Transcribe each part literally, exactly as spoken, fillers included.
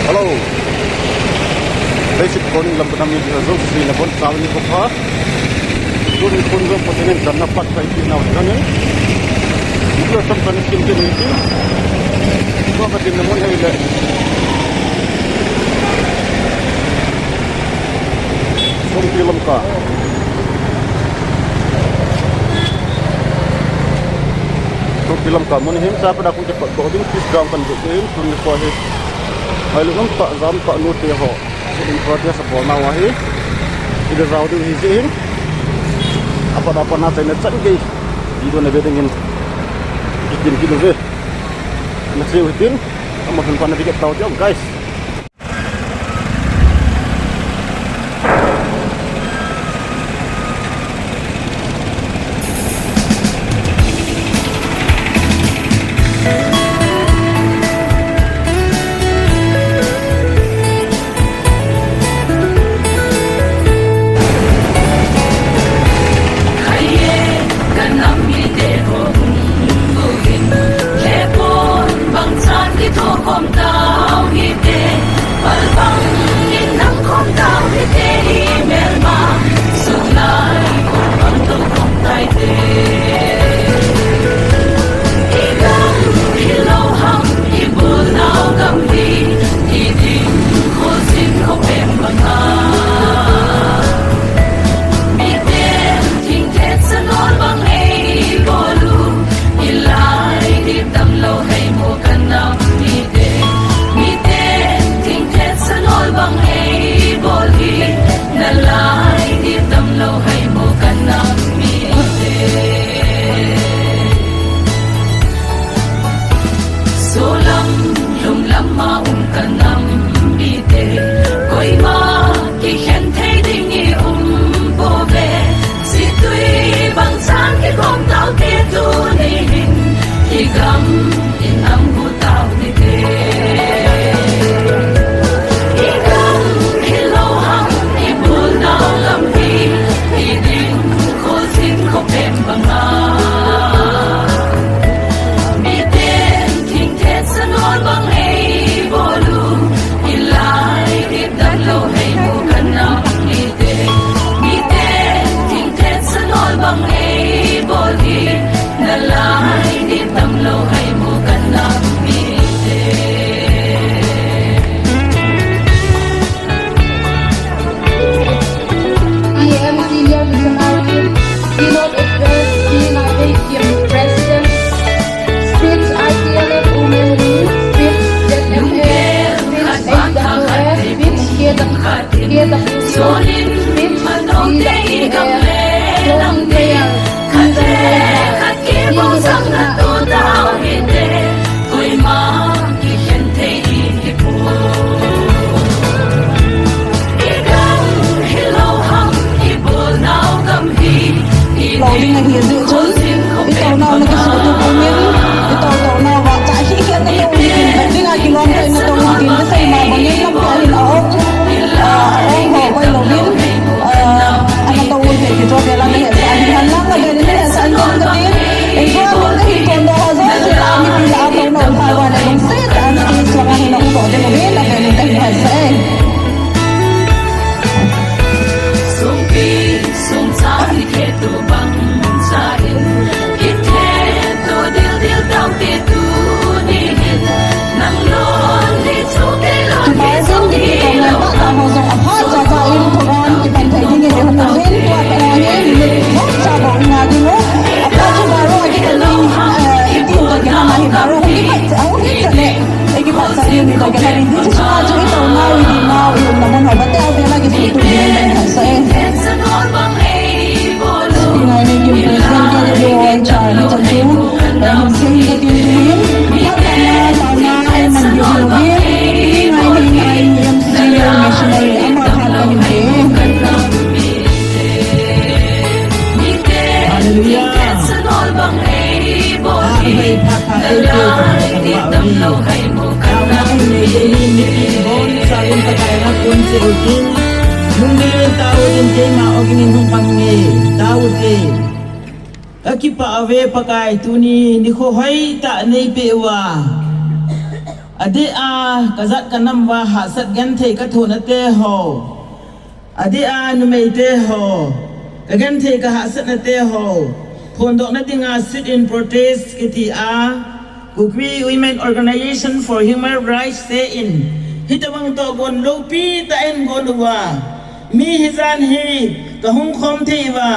Hello. Leiset konin lam kanam mite ho jouse nabonchauvin nikho pha. Tuni nikho jong Pathen in channa phatthei peh nau hihen. Video tamtah nasim kit u hite. Tua kadimna mun hi ahile Songpi Lamka. Songpi Lamka mun hin, chapang a kon kipat doh ding, peace ground kan vet ding, tuni nikho hi. Hailu um tah, jam tah, nute ho. Protest abol nau ahi. Ida jao diu hijeh hin. Apat apat na chaina chan gei video na ve dingin kitim kit uve. Nache u hitin. Ama hun pa na video tao diu, guys. Solam, lunglam a um kanam mite, koima kikhen thei ding i um pouve. Situi bang chan kikhom taute tuni hin, i gam in am gu tau hite. I gam hilou ham, i bol nau gam hi, i ding kho jin kho pem banga. Miten thing thetsa nol bang ei bol u, i lai dip dan lou hei mu kanam mite. Miten thing thetsa nol bang ei bol hi, na lai dip dan lou hei mu kanam mite. E M Senior Missionary, Keynote Address, P N I A K M President, Speech I T L F Women Wing, Speech Z M A, Speech H W S, Speech K W, K W C, Speech D W A, Closing Prayer, P W A, P W A, Koima kikhen thei hi hi pu. I gam hilou ham, i bol nau gam hi, i lou ding ahi jeh chun, i tou nau na kisuhtup umin, i tou tou nau vang cha hi khen na tou in tin, vet ding a kilom kai na tou in tin, kasei ma bangin lampi a hin a ong, a ong ho koi louvin, a, ana tou un te ti chu vela na hetsah ahi, han lang na vel in na hetsah in tin ka tin, in chu a min ka hin phondoh ho jouse la, mipi la a tou na um kha uva le lungset tah in stage langa hin na hung doh ding uvin, a vel in ka hin hetsah e. Songpi, songcha kithe tu bang cha in, kithe tu dil dil tau te tuni hin, nang lon hi chu kei lon hi chu kei lon. Tua jong aphat cha cha in program kipan thei ding in i hung uvin, tua tah a hin minute thum cha bou i ngai ding u. Aphat chu baro a kipan ding, eh, i tin toh kilang a hi baro hung kipat cha, hung hit cha le. I kipat cha ding ni toh kilang in, hiche sunga chu i tou nau, i ding nau, i umna mun ho, bate a vela kisuhtup ding in ka hin hetsah e. Pi Ngaineikim President K W O in charge, hiche chu, eh, hin sei ka tin tin, phatna, taona, eh, man diu hin uvin, Pi Ngainei, Ngainei M C missionary, ama phat ka hin pe. Hallelujah. Phat hei, phat, phat hei, phat hei, phat hei. Taona nei te hi mipi bon, sa in Pakai na kon che u tin. Lungdei in tao u tin keima ogin in hung pang nge, tao u te. Ka kipah uve Pakai tuni nikho hoitah nei peh uva. Adeh a kajat kanam uva hahsat genthei kathonate ho, adeh a numeite ho, kagenthei kahahsatnate ho phondohna dinga sit-in protest kiti a Kuki Women Organization for Human Rights te in hitobang tohgon loupi tah in gon uva, mi hijan hi kahung khom thei uva,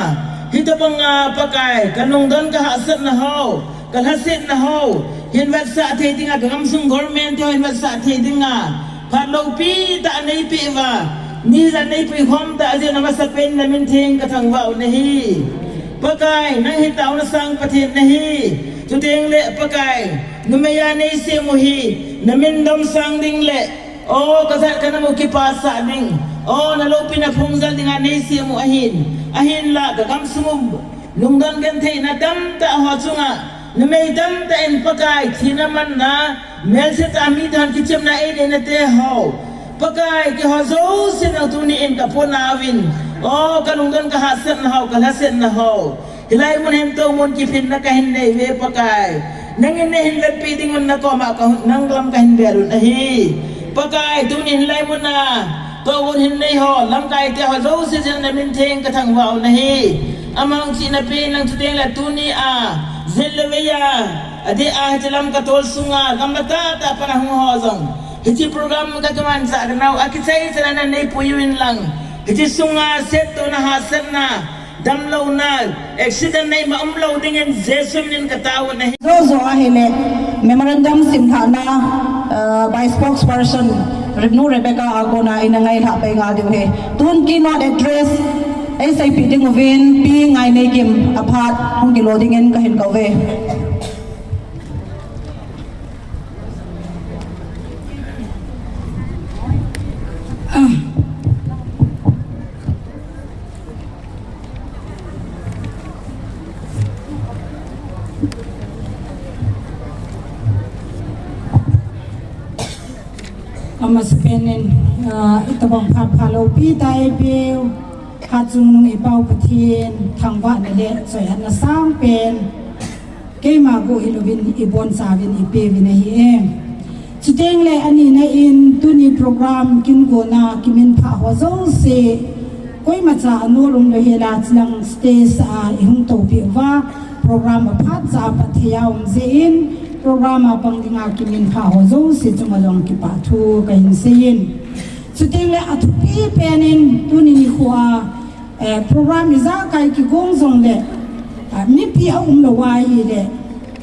hitobanga Pakai kalungdon kahahsatna ho, kalhasetna ho hin vetsah thei dinga, kagamsung government te ho hin vetsah thei dinga phat loupi tah neipeh uva, mi hijan neipui khom tah jeh in amasapen in namin theng kathangvah u ahi. Pakai, nang hi taona sang Pathen nahi. Chuteng le Pakai, numeiya neisem u hi namin domsang ding le, o, kajat kanam u kipasah ding, o, naloupina phungjal dinga neisem u ahin, ahinla kagamsung u lungdon gentheina tamtah ho chunga numei tamtah in Pakai thina manna, melsetah a mi toh kichepna eineina te ho, Pakai, keiho jouse nang tuni in kaponauvin, o, kalungdon kahahsatna ho, kalhasetna ho, hilai mun hin tohgon kiphinna kahin nei uve Pakai. Nangin neihin vetpeh ding un nakoma kahung, nang lam kahin vel u ahi. Pakai, tuni hilai muna tohgon hin nei ho lamkaite ho jouse jeng namin theng kathangvah u ahi. Amang chihna pen lang chuteng le tuni a jin le veiya, adeh a hiche Lamka tol sunga gamla tahtah a pat a hung ho jong hiche program kakimanchah nau a kichai chan a neipui uvin lang, hiche sunga settohna, hahsatna, damlouna, accident neima umlou dingin Jesu minin katao u ahi. Jojo ahile memorandum simlhahna, uh, by spokesperson Re-, Nu Rebecca a kona ina ngailhah pai ngal diu ahi. Tun keynote address eiseipeh ding uvin Pi Ngaineikim aphat hung kilo dingin kahin kouve. Amasapen in, ah, itobang phat phalou pi tah eipeu, Hatchungnung i Pau Pathen thangvahna le choi-atna sangpen keima guh hilouvin ibonchauvin ipeuvin ahi e. Chuteng le anina in tuni program kin gona kiminphah ho jouse, koimacha anol umlou hela chilang stage a ihung toupeh uva, program aphatcha a phatthei a um jeh in, program a pang dinga kiminphah ho jouse chunga jong kipah thu kahin seiyin. Chuteng le athupi pen in tuni nikho a, eh, program ijakai kigong jongle, ah, mipi aumlou ahile,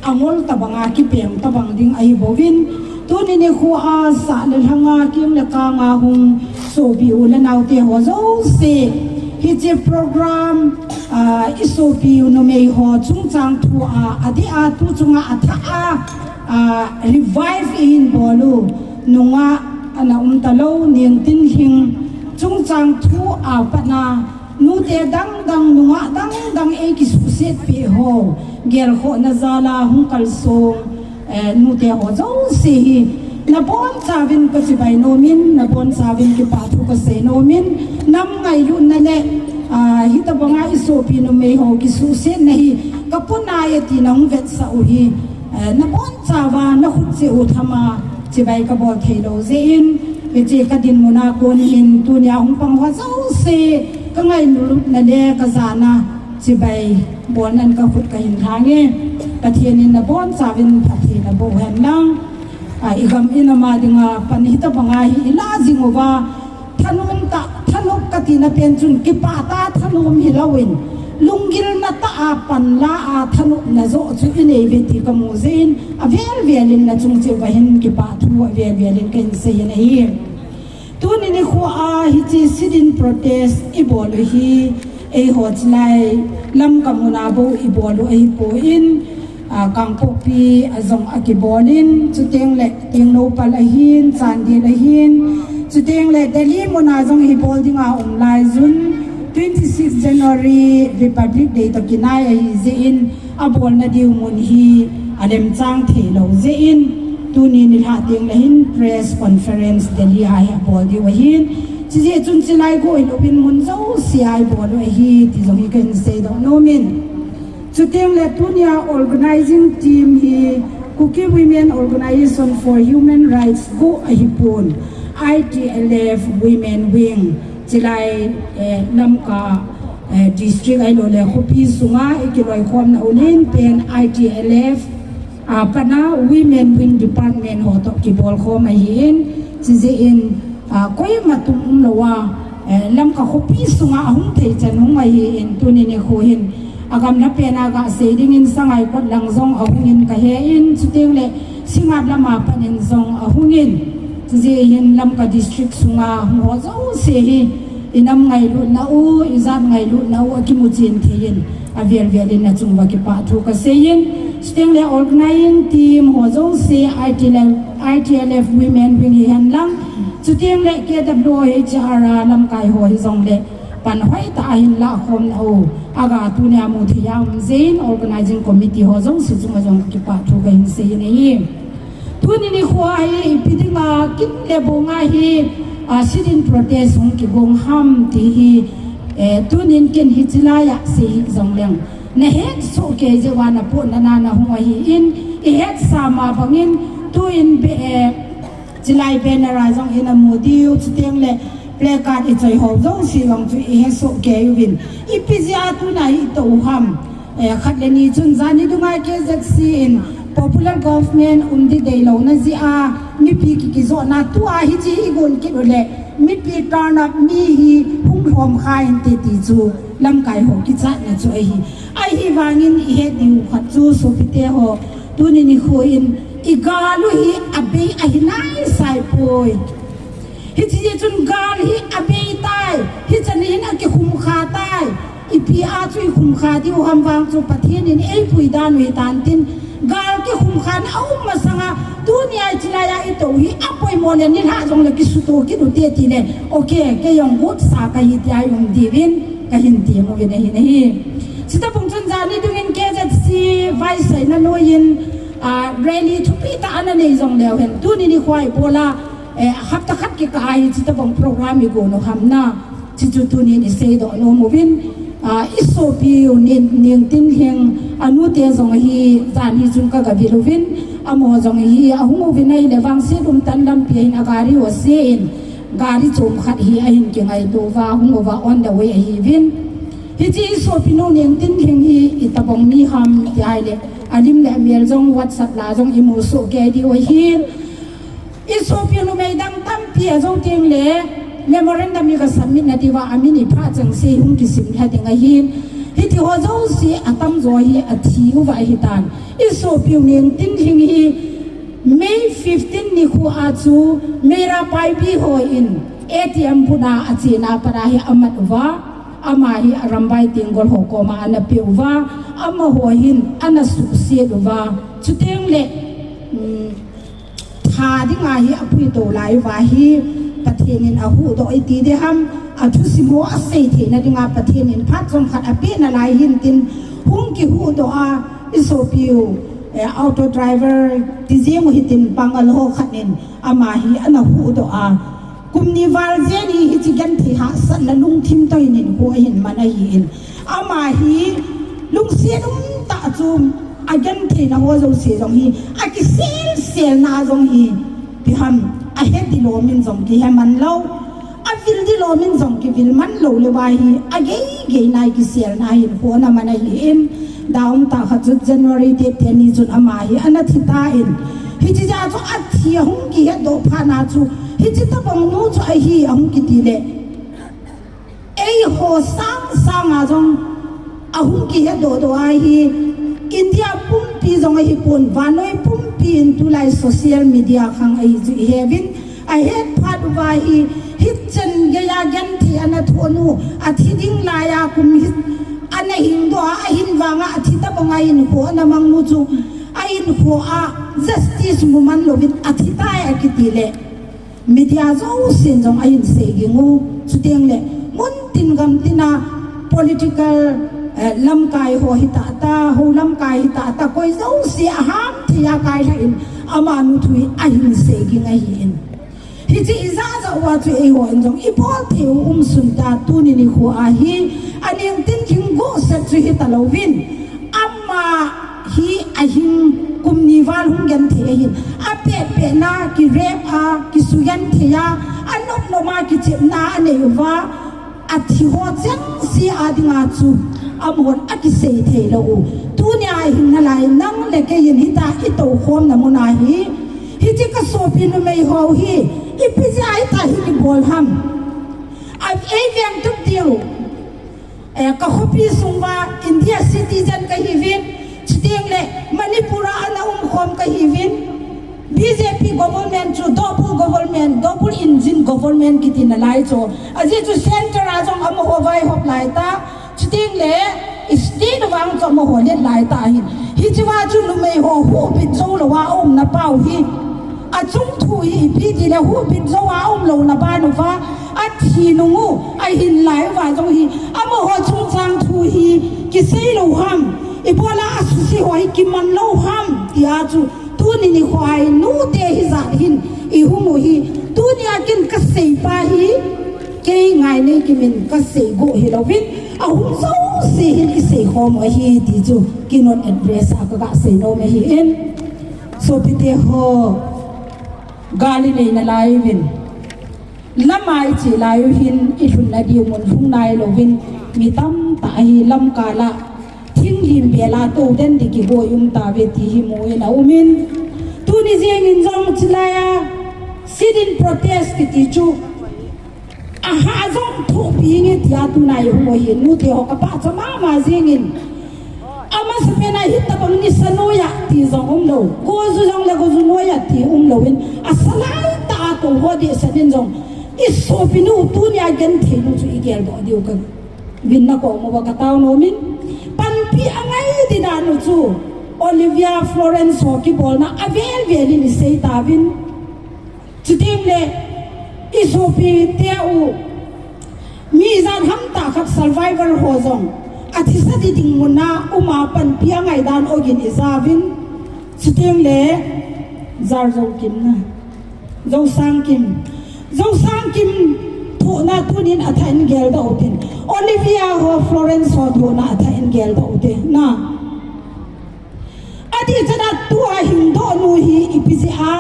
angol tobanga kipeng tobang ding ahibouvin, tuni nikho a sah le lhanga, kem le kanga hung sopi u le naote ho jouse, hiche program, ah, isopi u numei ho chungchang thu a, adeh a tu chunga athah a, ah, revive ihin bol u, nungah ana umtalou, ningtin lhing chungchang thu a patna, nute dangdang, nungah dangdang eikisuhsetpeh ho, gelkhohna jala hung kalsong, eh, nute ho jouse hi nabonchauvin kachibai nomin, nabonchauvin kipah thu kasei nomin, nam ngailutna le, ah, hitobanga isopi numei ho kisuhsetna hi kapunai e ti nahung vetsah u hi, eh, nabonchauva nakhut cheh u thama chibai kabol theilou jeh in, hiche kadinmun a kon in tunia hung pang ho jouse kangailutna le kajana chibai bolnan kakhut kahin lhange. Pathen in nabonchauvin phatthei naboh hen lang. Ah, igam inam a dinga pan hitobanga hi ilah jing uva, thanom tah, thanop katina pen chun kipah tah a thanom hilouvin, lunggilna tah a pan la a thanopna joh chu ineiuve ti kamu jeh in, avel vel in nachung cheh uva hin kipah thu avel vel in kahin seiyin ahi. Tuni nikho a hiche sit-in protest ibol u hi, eiho chilai Lamka muna bou ibol u ahipon, ah, Kangpokpi a jong akibolin, chuteng le Tengnoupal ahin, Chandel ahin, chuteng le Delhi muna jong hibol dinga um laijun, twenty six January Republic Day toh kinai ahi jeh in, abolna diu mun hi alemchang theilou jeh in, tuni nilhah teng le hin press conference Delhi a hi abol diu ahin, chujeh chun chilai guh ilouvin mun jouse a ibol u ahi ti jong hi kahin seidoh nomin. Chuteng le tunia organizing team hi, Kuki Women Organization for Human Rights gu ahipon, I T L F Women Wing, chilai, eh, Lamka, eh, district ahilouleh khopi sunga ikiloikhomna unin pen I T L F, ah, pana Women Wing Department ho toh kibolkhom ahin, chijeh in, ah, koima tum umlouva, eh, Lamka khopi sunga ahung thei chan hung ahin, tuni nikho hin, agamla pena gasei dingin Sangaikot lang jong ahungin kahen, chutengle Singngat lama panin jong ahungin, chijeh hin Lamka district sunga hung ho jouse hi, inam ngailutna u, ijat ngailutna u akimuchen thei in, avel vel in nachung uva kipa thu kasei in, chutengle organizing team ho jouse, I T L F, I T L F Women Wing hihen lang, chutengle K W H R a lamkai ho hijongle, pan hoitah a hin lakhomna u, aga tunia mu thei a um jeh in organizing committee ho jouse chunga jong kipa thu kahin sei in ahi. Tuni nikho hi ipi dinga kin le bong a hi, ah, sit-in protest hung kigong ham ti hi, eh, tunin ken hiche laiya sei hih jongleng, nahet soh kei jeh uva napohnat na nahung ahin, ihetsa ma bangin tuin be, eh, chilai banner a jong inamu diu, chutengle placard ichoi ho jouse vang chu ihet soh kei uvin. Ipi jeh a tuna hi itou u ham. Eh, khat le ni chun jani dunga K Z C in popular government um ding deilouna jeh a mipi ki, kijotna tua hiche hi gon kit uleh mipi turn up mi hi hung lhom kha inte ti chu lamkai ho kichatna chu ahi. Ahivangin ihet diu khat chu sopite ho, tuni nikho in igal u hi abei ahi naisai poi. Hiche jeh chun gal hi abei tai, hichan hin akikhum kha tai. Ipi a chu ikhum kha diu ham vang chu Pathen in eipui dan u hitan tin, gal kikhum khan aum masanga, tunia chilaiya itou hi apoimo le nilhah jongle kisuto kit ute tile, okay, kei jong gotsa kahi tia i um diuvin, kahin ti uvin ahi nahi. Chutobang chun jani dungin K Z C vaisaina noiyin, ah, rally thupi tah ana nei jongleu hen, tuni nikho a ibola, eh, hapta khat kikah a hi chutobang program igon u ham na. Chuchu tunin iseidoh nom uvin, ah, isopiu Neng, Nengtinlhing, anute jong hi, jan hi chun kagavil uvin, amaho jong hi ahung uvin ahile vangset umtah in lampi a hin agari ho asen, gari chom khat hi ahin kingaito uva, hung uva on the way ahiuvin. Hiche isopinu Nengtinlhing hi itobang mi ham ti ahile, alim le amel jong WhatsApp la jong imu soh kei diu ahin. Isopi numei dang tampi ajou tengle memorandum iga submit na diuva amin iphah chengse hung kisim lha ding ahin. Hitiho jouse atamjo hi athi uva ahitan. Isopiu Nengtinlhing hi May fifteen nikho a chu Meira Paibi hon A T M booth a achena pat a hi amat uva. Ama hi Arambai Tenggol ho koma ana peh uva. Amaho hin ana suhset uva. Chutengle, um, tha dinga hi apuitou lai uva hi Pathen in ahuhdoh iti ding ham, athusim ho asei theina dinga Pathen in phat chomkhat apeh nalai hintin hung kihuhdoh a isopiu, eh, auto driver tijeng u hitin Pangal ho khat in ama hi ana huhdoh a. Kum ni val jen hi hiche genthei hahsatna lungthim toh hin hinkho ahin man ahin. Ama hi lungset umtah chu agentheina ho jouse jong hi akisel selna jong hi ipi ham ahe dilomin jong kihe man lou. Avil dilomin jong kivil man lou leuva hi agei gei nai kiselna hinkho ana man ahin. Daum tah khat chu January date ten ni chun ama hi ana thitan. Hiche jeh a chu athi ahung kihetdoh phat na chu hiche tobang nu chu ahi ahung kiti le. Eiho sang sanga jong ahung kihetdoh doh ahi. India pumpi jong ahipon, vannoi pumpi in tulai social media khang ahi chu iheuvin. Ahet phat uva hi, hichan geiya genthei ana thonu, athi ding laiya kum hi, ana hingdoh a, ahin vanga athi tobanga hinkho ana mang u chu, ahinkho a justice mu man louvin athi tai akiti le. Media jousen jong ahin seiging u, chutengle, mun tin gam tina political, eh, lamkai ho hitah tah, hou lamkai hitah tah, koi jouse aham theiya kailhah in, amanu thu hi ahin seiging ahin. Hiche ijat jat uva chu eihon jong ibol thei u umsun ta tuni nikho a hi, Anengtinlhing goset chu hitalouvin, ama hi ahing Kum ni val hung genthei ahin. Apet pet na ki rape a, kisugenthei a, anop nop a kichepna anei uva, athi ho chengse a dinga chu amahon akisei thei lou u. Tunia hin nalai nang le kei in hita i toukhomna mun a hi, hiche ka sopi numei ho hi, ipi jeh a hita hi kibol ham. A, ei veng tup diu. Eh, ka khopi sung uva India citizen ka hiuvin, chuteng le Manipur a ana umkhom ka hiuvin, B J P government chu double government, double engine government kiti nalai chu. Ajeh chu center a jong amaho vaihop lai ta, chuteng le state vang chu amaho let lai ta ahin. Hichea chu numei ho huhbit jou lou a aumna pau hi. Achung thu hi ipi ti le huhbit jou a aum louna ban uva, athi nung u, ahin lai uva jong hi, amaho chungchang thu hi kisei lou ham, ibola asuse ho hi kiman lou ham, tia chu tuni nikho a hi nute hijat hin ihung u hi, tunia ken kasei pa hi, kei Ngaineikim in kasei got hilouvin, ahung jouse hin isei khom u ahi ti chu keynote address a kaga sei nom ahin. Sopite ho, gal inei nalai uvin, lam a iche lai u hin ilhunna diu mun lhung nailouvin, mi tamtah hi lamkal a thing lim bel a tou den ding kiboi um tauve ti hi mu in aumin. Tuni jeng in jong chulai a sit-in protest kiti chu aha jong thohpi inge tia tuna ihung u hi, nute ho kapahcha mama jeng in. Amasapen a hitabang nisa noiya ti jong umlou, goju jong le goju noiya ti umlouvin, asa laitah a tou ho dehset in jong isopinu tunia genthei nu chu igeldoh diu kavin, nakom uva katao nomin. Panpi angai di dan u chu Olivia Florence ho kibolna avel vel in isei tauvin. Chuteng le isopite u, mi ijat hamtah khat survivor ho jong athisa di ding mun a um a panpi angai dan ogin ijauvin. Chuteng le Jarjoukim na, Jousangkim, Jousangkim thohna tunin athah in geldoh utin, Olivia ho Florence ho thohna athah in geldoh ute na. Adihchan a tua hingdoh nu hi ipi jeh a,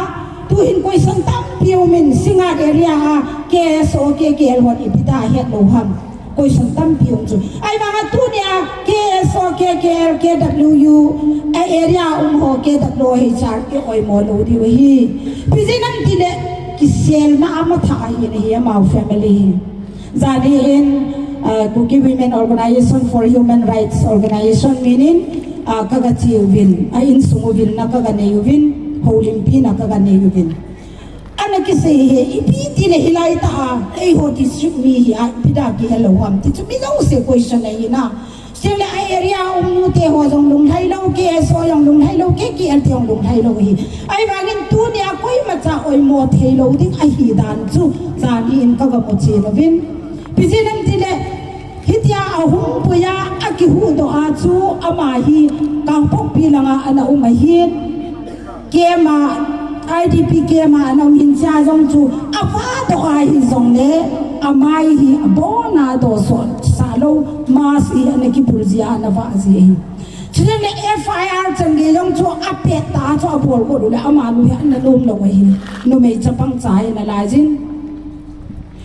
tuhin question tampi umin, Singngat area a K S O, K K L hon ipi dia hetlou ham. Question tampi um chu. Ahivanga tunia K S O, K K L, K W U, a area um ho, K W H R, i oimo lou diu ahi. Ipi jeh ham itile, kiselna amatha ahi nahi amau family hi. Jani in, ah, Kuki Women Organization for Human Rights Organization min in, ah, kaga che uvin, a insung uvin na kaga nei uvin, houlimpi na kaga nei uvin. Ana kisei hi, ipi tile hilai tah a, eiho district mi hi a, ipi dia kihelou ham ti chu mi jouse question ahi na. Chule a area um nute ho jong lunglhai lou, K S O jong lunglhai lou, K K L te jong lunglhai lou ahi. Ahivangin tunia koimacha oimo thei lou ding ahi dan chu jani in kaga muchen uvin. Ipi jeh ham itile, hitia ahung puiya akihuhdoh a chu ama hi Kangpokpi langa ana um ahin. Camp a, I D P camp a ana um hin, chea jong chu avahdoh ahi jongle, amai hi abona dohsah lou, mask hi ana kibul jia ana vah ji ahi. Chuteng le F I R chan gei jong chu apet tah a chu abol got u le amanu hi ana nom lou ahi. Numei chapang cha hi ana lai jin.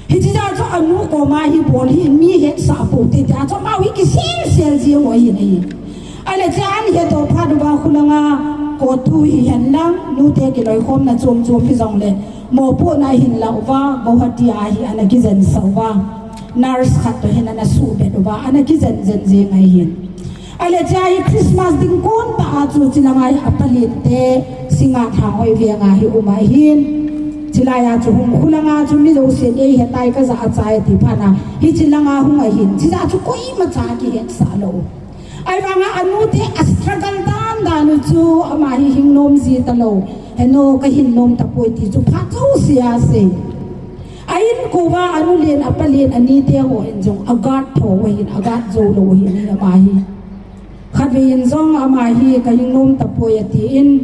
Hiche jeh a chu anu koma hi bol hi mi hetsah pou te tia chu amau hi kisel sel jing u ahi nahi. Ahile chea ana hedoh phat uva khulanga CoTU hihen lang, nute kiloikhomna chom chom hijongle, mopohna ahin lah uva, Guwahati a hi ana kijensah uva. Nurse khat toh hin ana suhbet uva, ana kijen jen jeng ahin. Ahile chea hi Christmas ding kon tah a chu chulanga hi apalen te, Singngat Lhanghoi veng a hi um ahin. Chulai a chu hung khulanga chu mi jousen eihetai kajah achai ati phat na, hiche langa hung ahin. Chujeh a chu koimacha akihetsah lou. Ahivanga anute a struggle dan dan u chu ama hi hing nom ji talou. Henu kahin nom tapoi ti chu phat jouse asei. A inko uva anu len apa len anite ho in jong a guard tho u ahin, a guard jou lou u ahin ama hi. Khatvei in jong ama hi kahing nom tapoi atin,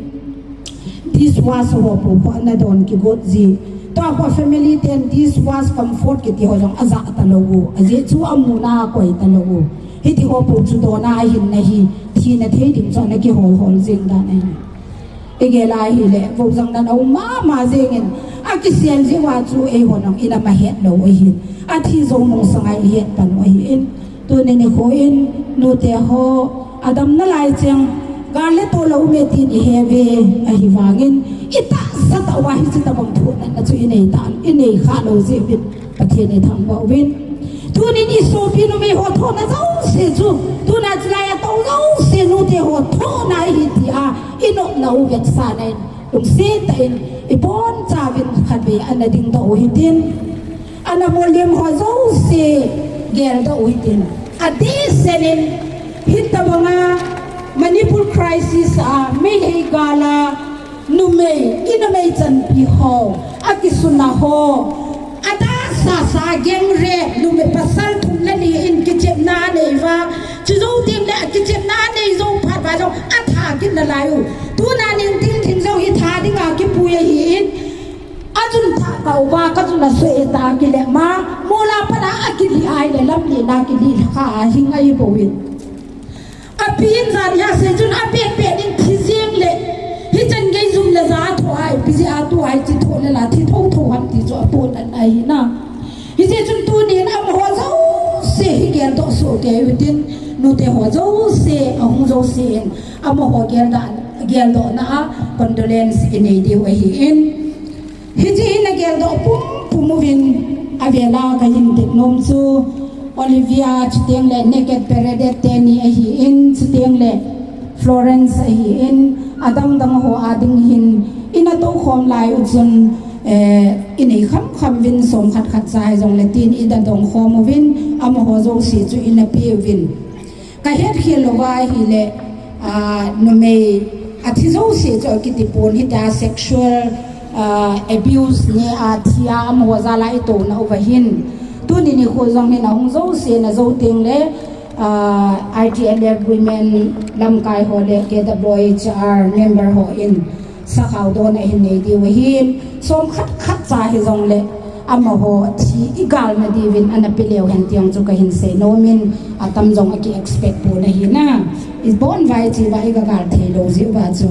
dishwash ho pou khu ana don kigot ji. Tua khu family ten dishwash comfort kiti ho jong aja talou u. Ajeh chu amuna akoi talou u. Hiti ho pou chu dona ahin nahi, thina thei ding chu ana kihol hol jing dan ahi. Igel a ahile, vojang nan aum mama jengin, akisel jeh uva chu eihon jong ina mahet lou ahin. Athi jou nung sanga ihet pan u ahin. Tuni nikho in, nute ho, adam nalai cheng, gal le tol aum e tin ihe uve, ahivangin, itahsa tah uva hiche tobang thohna chu inei ta, inei kha lou jeh uvin. Pathen ithangvah uvin. Tunin isopi numei ho thohna jouse chu, tuna chulai a tou jouse nute ho thohna ahi tia, inopna u vetsahna in, lungset tah in, ibonchauvin khatvei ana dingdoh u hitin, ana molhem ho jouse geldoh u hitin, adehset in, hitobanga Manipur crisis a, Meitei gal a, numei, inumei chanpi ho, akisuna ho, adasasa gang rape, numei pasal thum le ni in kichepna anei uva, chujou tengle akichepna anei jou phat uva jong atha kit nalai u. Tuna Ningtinlhing jong hi tha dinga kipui ahin, achun thah kah uva, kachun asei ta kile ma, mol a pat a akilih ahile lamlen a kilih kha a hing ahibouvin. Api in jan hi asei chun apet pet in thi jeng le, hichan gei jum le ja athoh a, ipi jeh a tua hiche thoh le la thi thotho ham ti chu apot an ahi na. Hijeh chun tunin amaho jouse hi geldoh soh kei utin, nute ho jouse, ahung jouse in, amaho geldoh, geldohna a condolence inei diu ahin. Hiche hi nageldoh pumpum uvin, avela kahin tet nom chu Olivia, chutengle Naked Paraded teni ahin, chutengle Florence ahin, adang dang ho a ding hin ina toukhom lai u chun, eh, inei khamkham uvin, som khat khat cha hijongle tin ina dongkhom uvin, amaho jouse chu ina pe uvin. Kahetkhel louva ahile, ah, numei athi jouse chu akitipon hitia sexual, ah, abuse nea thi a amaho jal a itouna uva hin. Tuni nikho jong hin ahung jouse na jou tengle, ah, R T L F women lamkai ho le K W H R member ho in sakhao don ahin nei diu ahin, som khat khat cha hijongle, amaho thi igalna diuvin ana pe leu hen ti jong chu kahin sei nom in, atam jong aki expect pon ahi na. Ibon uva hiche uva iga gal thei lou jeh uva chu.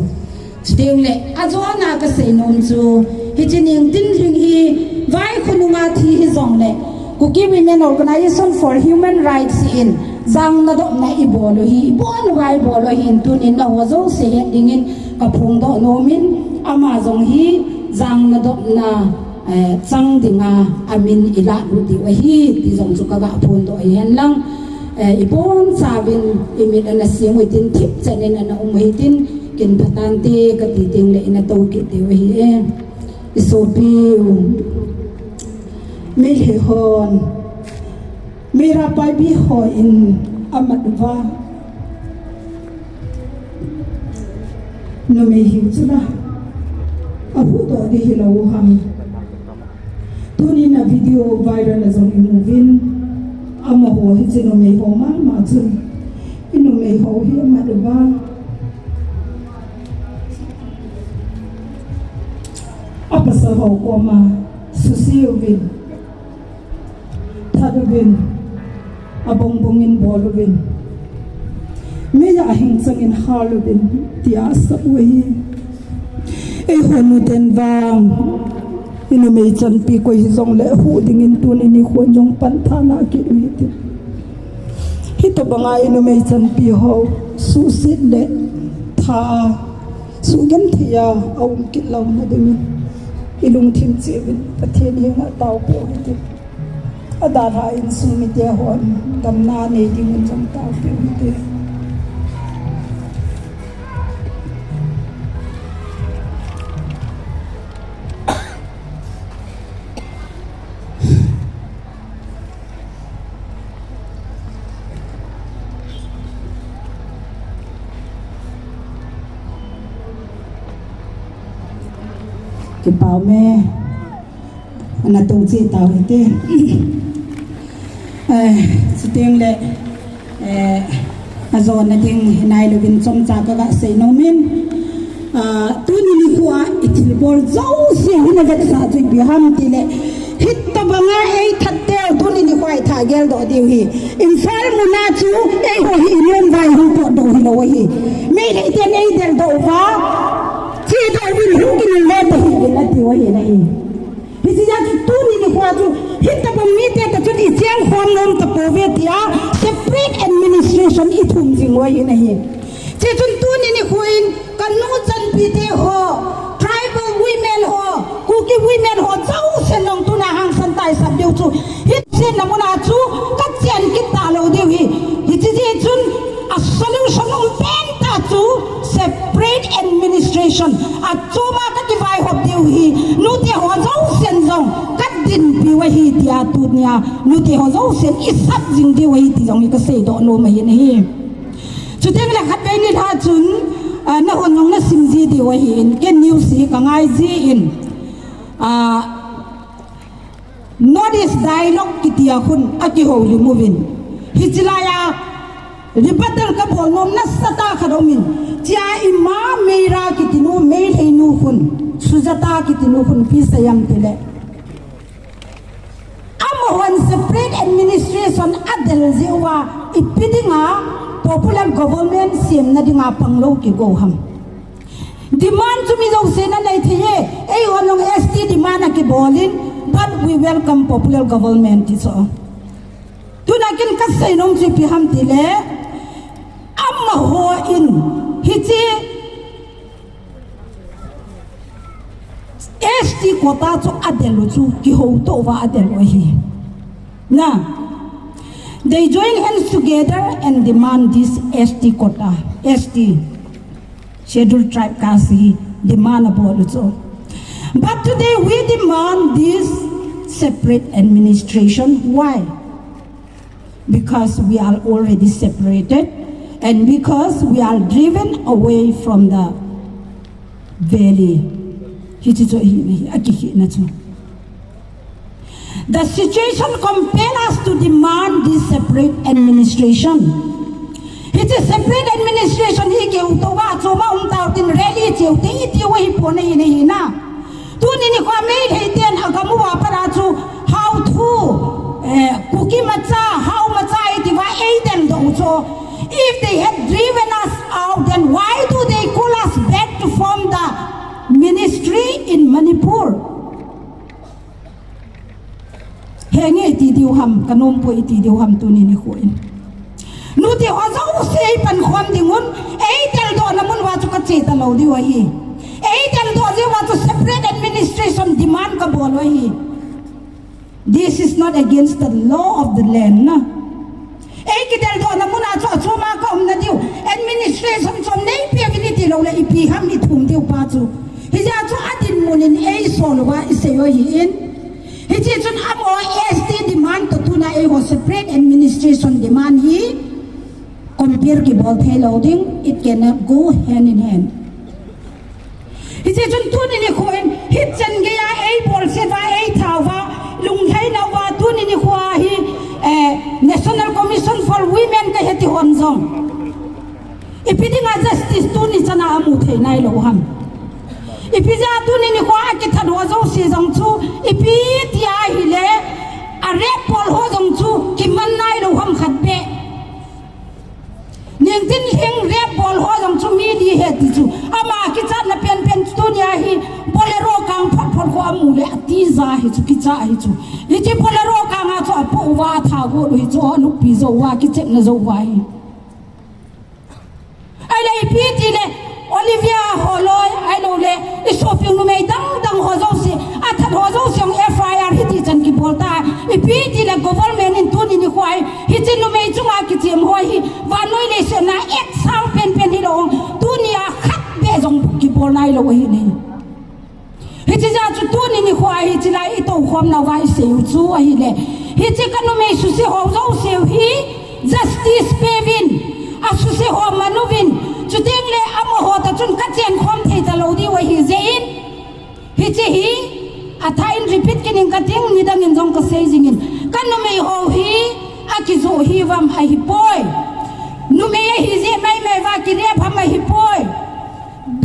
Chutengle, ajona kasei nom chu, hiche Ningtinlhing hi vaikho nunga thi hijongle, Kuki Women Organisation for Human Rights in, jang nadopna ibol u hi, ibon uva ibol u ahin, tunin naho jouse het dingin kaphongdoh nom in, ama jong hi jang nadopna, eh, chang dinga amin ilah lut diu ahi, ti jong chu kaga phondoh ahi henlang, eh, ibonchauvin imit ana sing u hitin, thipchan in ana um u hitin, kin phatante kati tengle ina tou kit diu ahi e. Isopiu, Meitei hon, Meira Paibi hon amat uva numei hiu chula ahuhdoh ding hilou ham? Tunin a video viral a jong imu uvin, amaho hiche numei ho mama chun, inumei ho hi amat uva, apasal ho koma suse uvin, that uvin, abongbong in bol uvin, meiya ahing chang in hal uvin, tia asah u ahi. Eiho nuten vang, inumei chanpi koi hijongle ahuh dingin tuni nikho in jong pantha lah kit u hite. Hitobanga inumei chanpi ho suhset le tha, suhgenthei a aum kit louna dingin ilungthim cheh uvin Pathen henga taopeh u hite. Adalhah insung mite hon damna nei dingin jong taopeh u hite. Kipah ume. Ana tou cheh tau hite. Eh, chutengle, eh, ajona ding hinai louvin chomcha kaga sei nom in. Ah, tuni nikho a ithilbol jouse hi navetsah chu ipi ham tile, hitobanga eithat teu tuni nikho a itha geldoh diu hi. Imphal muna chu eiho hi inom uva ihung potdoh hilou ahi. Meitei ten eideldoh uva, che Ka win hung kinung le ta hi le na ti wa hi na hi. Hiche jeh a chu tuni nikho a chu, hitabang mite ta chun i cheng khom nom tapouve tia, separate administration i thum jing u ahi na hi. Hiche chun tuni nikho in, ka nu chanpi te ho, tribal women ho, Kuki women ho, jousen jong tuna hangsan tai sap diu chu. Hiche na mun a chu, ka chen kit talou diu hi. Hiche jeh chun, a solution um pen ta chu, separate administration, a chom a ka kivaihop diu hi, nute ho jousen jong, ka dinpi u ahi tia tunia, nute ho jousen i sap jing diu ahi ti jong hi ka seidoh nom ahi na hi. Chuteng le khatvei nilhah chun, ah, nahon jong na sim ji diu ahi in, ken news hi ka ngai ji in, ah, North East Dialogue kiti a khun a kihoulim uvin. Hiche lai a rebuttal ka bol nom nasatah khat um in. Chia i ma Meira kiti nu, Meitei nu khun, Sujata kiti nu khun ipi sei em tile, amahon separate administration a del jeh uva, ipi dinga popular government semna dinga panglou kigo ham. Demand chu mi jousen anei thei e, eihon jong S T demand a kibol in, but we welcome popular government ti chu. Tuna ken ka sei nom chu ipi ham tile, amaho in, hiche S T quota chu a del u chu, kihouto uva a del u ahi. Na, they join hands together and demand this S T quota, S T. Scheduled Tribe Khasi demand a bol u chu. But today we demand this separate administration. Why? Because we are already separated and because we are driven away from the valley. Hiche chu hi, hi, a kikhehna chu. The situation compel us to demand this separate administration. Hiche separate administration hi keu to va chu ma um tau tin rally cheu te i tiu hi po nei nei na. Tuni nikho Meitei ten a gam uva pat a chu how to, eh, Kuki macha, how macha i ti va ei del doh u chu. If they had driven us out, then why do they call us back to form the ministry in Manipur? Henge iti diu ham, ka nom poi iti diu ham tuni nikho in. Nute ho jouse ei pankhom ding un, ei del doh na mun uva chu ka che talou diu ahi. Ei del doh jeh uva chu separate administration demand ka bol u ahi. This is not against the law of the land na. Ei kidel doh na mun a chu a chom a ka um na diu. Administration chom nei pe uvin i ti lou le ipi ham i thum diu pa chu. Hijeh a chu a dinmun in ei sol uva i sei u ahi in. Hiche chun amaho S T demand toh tuna eiho separate administration demand hi compare kibol thei lou ding, it cannot go hand in hand. Hiche chun tuni nikho in, hichan geiya ei bolset uva, ei tha uva, lunglhaina uva, tuni nikho a hi, eh, National Commission for Women ka he ti hon jong. Ipi dinga justice tuni chana amu thei nailou ham. Ipi jeh a tuni nikho a kithat ho jouse jong chu, ipi tia hile, a rape bol ho jong chu, kiman nailou ham khat beh. Ningtin lhing rape bol ho jong chu mi li he ti chu. Ama kichatna penpen chu tunia hi Bolero kang phot phot ho amu le atija hi chu, kicha hi chu. Hiche Bolero kang a chu apoh uva atha got u hi chu, anupi jou uva, kichepna jou uva hi. Ahile ipi ti le, Olivia holoi, ahilou le, i sopi numei dang dang ho jouse, athat ho jouse jong F I R hiti chan kibol ta. Ipi ti le government in tuni nikho a hi, hiche numei chunga kichem ho hi, vannoi leiset a act sang penpen hilou, tunia khat beh jong kibol nailou ahi ne. Hiche jeh a chu tuni nikho a hiche lai i toukhom nauva i sei u chu ahile, hiche ka numei suse ho jouse u hi justice pe uvin, asuse ho man uvin, chuteng le amaho toh chun ka chen khom thei talou diu ahi jeh in, hiche hi athah in repeat kit ing kating, nidang in jong ka sei jing in, ka numei ho hi akijoh hi uvam ahipoi. Numei ahi jeh mai mai uva ki rape ham ahipoi.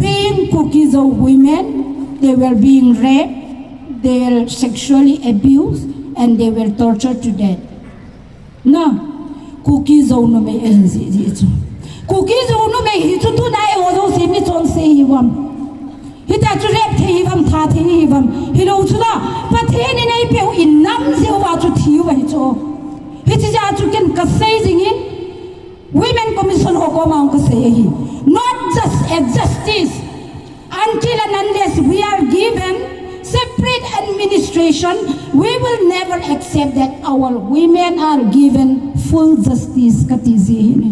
Being Kuki Zo women, they were being raped, they were sexually abused, and they were tortured to death. Na, Kuki Zo numei ahin jih jeh chu. Kuki Zo numei hi chu tuna eiho jouse mi chonse hi uvam. Hita chu rep thei hi vam, tha thei hi vam. Hilou chu la, Pathen in eipeu in nam jeh uva chu thi u ahi chu. Hiche jeh a chu ken kasei jing in, Women Commission ho koma hung kasei ahi. Not just a justice. Until and unless we are given separate administration, we will never accept that our women are given full justice kati ji ahi ne.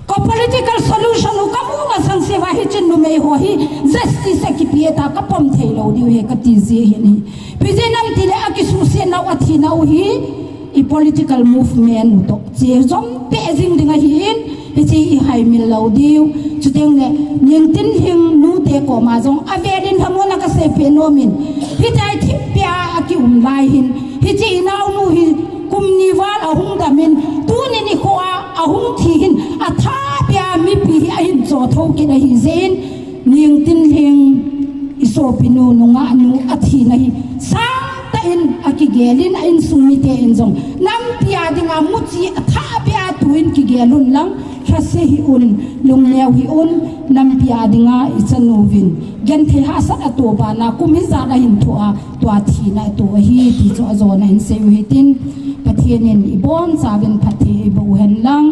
Ka political solution u kamu masang seh uva hiche numei ho hi justice akipe ta kapom thei lou diu ahi kati ji ahi ne. Ipi jeh ham itile akisuhsetnau athinau hi i political movement u toh che jom peh jing ding ahin, hiche i haimil lou diu. Chuteng le, Ningtinlhing nute koma jong avel in lhamon a kasei peh nom in, hitia thipbeh a akium lai hin, hiche i naonu hi kum ni val ahung dam in, tuni nikho a ahung thi hin, athahbeh a mipi hi ahin cho tho kit ahi jeh in, Ningtinlhing i sopinu nungah nu athina hi sangtah in akigel in, a insung mite in jong nampi a dinga muchi athahbeh a tu in kigel un lang, lhase hih un, lungneo hih un, nampi a dinga i chanu vin genthei hahsat ato bana kum hijat ahin thoh a, tua thina ato ahi ti chu ajona in sei u hitin, Pathen in ibonchauvin phatthei eiboh u hen lang.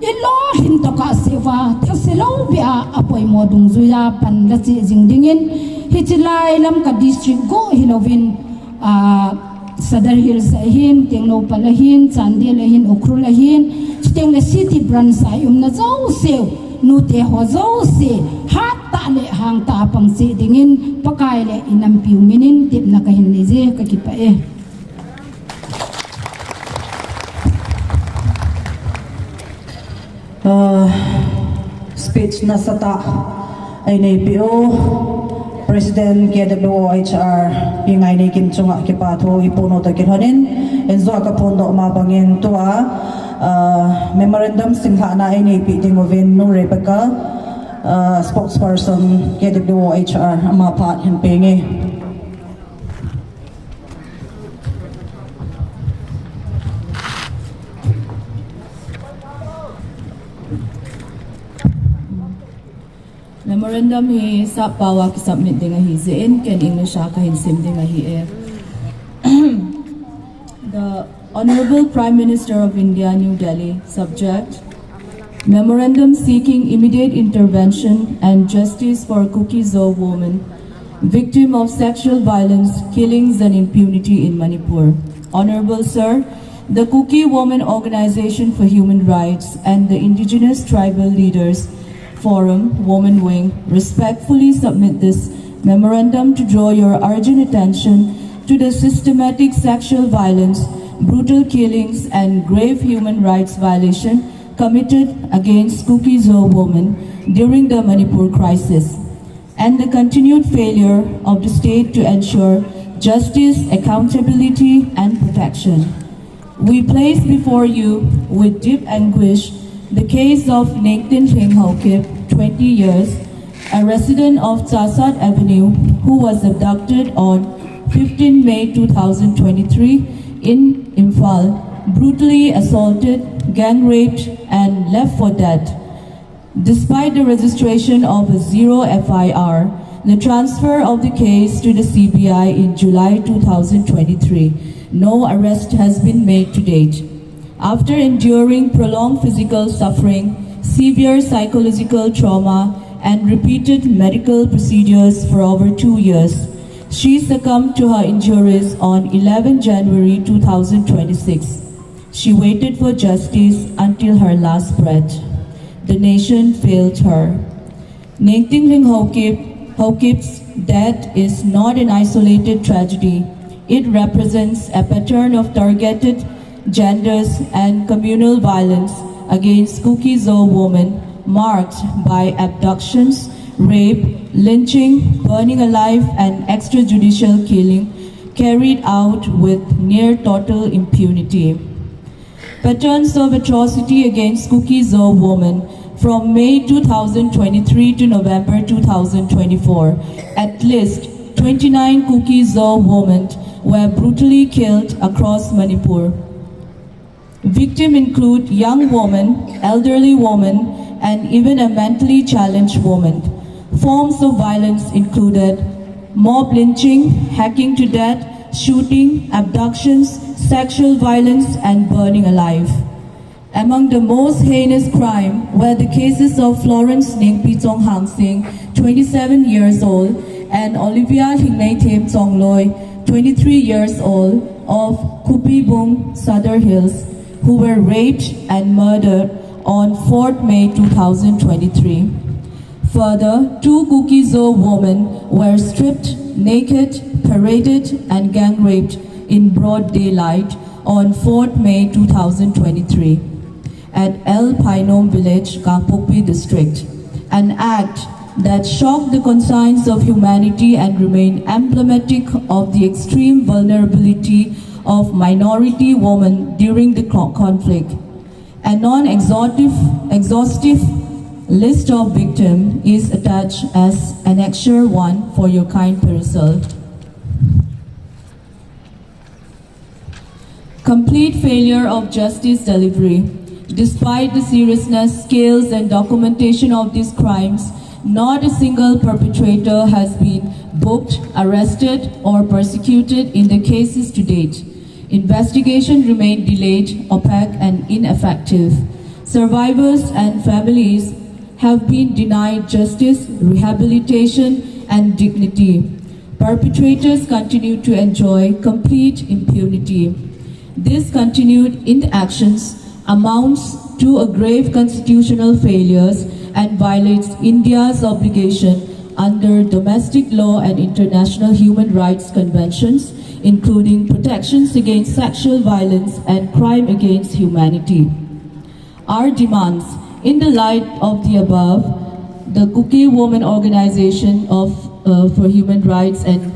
I lolhin tokah seh uva, thase lou beh a, apoimo dungjuia pan la cheh jing dingin, hiche lai Lamka district go hilouvin, ah, Sadar Hills ahin, Tengnoupal ahin, Chandel ahin, Ukhrul ahin, chuteng le city branch a i umna jouse u, nute ho jouse, hattah le hangtah a pang cheh dingin, Pakai le i nampiu min in tepna kahin nei je, kakipah e. Uh, speech nasatah a eineipeh u President K W O H R Pi Ngaineikim chunga kipa thu ipuno toh kilhonin, injua kaphondoh ma bangin tua, uh, memorandum singlhahna eineipeh ding uvin Nu Rebecca, uh, spokesperson K W O H R, ama phat hin penge. Memorandum hi sap pao a kisubmit ding ahi jeh in, ken English a kahin sim ding ahi e. The Honorable Prime Minister of India, New Delhi. Subject: Memorandum seeking immediate intervention and justice for Kuki-Zo woman, victim of sexual violence, killings and impunity in Manipur. Honorable Sir, the Kuki Women Organization for Human Rights and the Indigenous Tribal Leaders Forum Women Wing respectfully submit this memorandum to draw your urgent attention to the systematic sexual violence, brutal killings, and grave human rights violation committed against Kuki-Zo women during the Manipur crisis, and the continued failure of the state to ensure justice, accountability, and protection. We place before you with deep anguish the case of Nengtinlhing Haokip, twenty years, a resident of Chahsat Avenue, who was abducted on fifteen May two thousand twenty-three in Imphal, brutally assaulted, gang raped, and left for dead. Despite the registration of a zero F I R, the transfer of the case to the C B I in July two thousand twenty-three, no arrest has been made to date. After enduring prolonged physical suffering, severe psychological trauma, and repeated medical procedures for over two years, she succumbed to her injuries on eleven January two thousand twenty-six. She waited for justice until her last breath. The nation failed her. Nengtinlhing Haokip, Haokip's death is not an isolated tragedy. It represents a pattern of targeted genders and communal violence against Kuki-Zo women, marked by abductions, rape, lynching, burning alive, and extrajudicial killing carried out with near total impunity. Patterns of atrocity against Kuki-Zo women from May two thousand twenty-three to November two thousand twenty-four. At least twenty-nine Kuki-Zo women were brutally killed across Manipur. Victims include young women, elderly women, and even a mentally challenged woman. Forms of violence included mob lynching, hacking to death, shooting, abductions, sexual violence, and burning alive. Among the most heinous crime were the cases of Florence Nengpi Chonghang Singh, twenty-seven years old, and Olivia Lhingnei Them Chongloi, twenty-three years old, of Khupibung, Sadar Hills, who were raped and murdered on fourth May two thousand twenty-three. Further, two Kuki-Zo women were stripped naked, paraded, and gang raped in broad daylight on fourth May two thousand twenty-three at El Painom village, Kangpokpi district, an act that shocked the conscience of humanity and remained emblematic of the extreme vulnerability of minority women during the co- conflict. A non-exhaustive exhaustive list of victims is attached as Annexure one for your kind perusal. Complete failure of justice delivery. Despite the seriousness, scales, and documentation of these crimes, not a single perpetrator has been booked, arrested, or prosecuted in the cases to date. Investigation remained delayed, opaque, and ineffective. Survivors and families have been denied justice, rehabilitation, and dignity. Perpetrators continue to enjoy complete impunity. This continued inactions amounts to a grave constitutional failures and violates India's obligation under domestic law and international human rights conventions, including protections against sexual violence and crime against humanity. Our demands. In the light of the above, the Kuki Women Organization of uh, for Human Rights and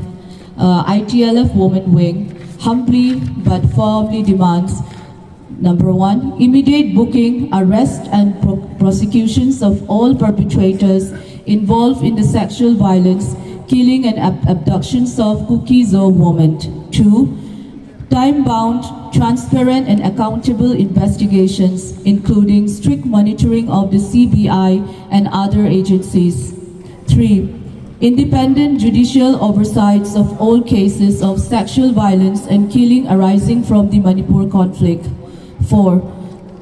uh, I T L F Women Wing humbly but firmly demands: number one, immediate booking, arrest, and pro- prosecutions of all perpetrators involved in the sexual violence, killing, and ab- abductions of Kuki Zo women. Two, time bound, transparent, and accountable investigations, including strict monitoring of the C B I and other agencies. Three, independent judicial oversights of all cases of sexual violence and killing arising from the Manipur conflict. Four,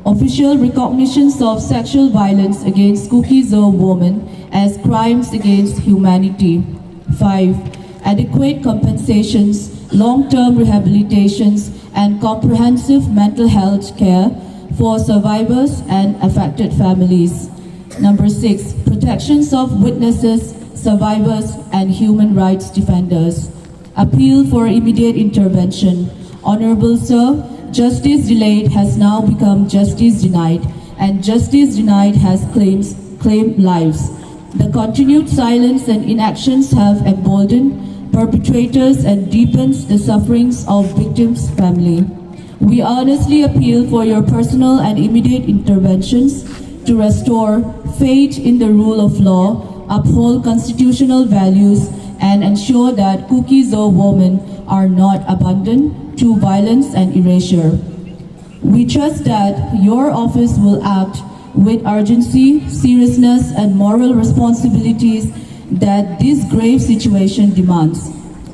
official recognitions of sexual violence against Kuki Zo women as crimes against humanity. Five, adequate compensations, long term rehabilitations, and comprehensive mental health care for survivors and affected families. Number six, protections of witnesses, survivors, and human rights defenders. Appeal for immediate intervention. Honorable Sir, justice delayed has now become justice denied, and justice denied has claims, claimed lives. The continued silence and inactions have emboldened perpetrators and deepens the sufferings of victims' family. We earnestly appeal for your personal and immediate interventions to restore faith in the rule of law, uphold constitutional values, and ensure that Kuki Zo women are not abandoned to violence and erasure. We trust that your office will act with urgency, seriousness, and moral responsibilities that this grave situation demands.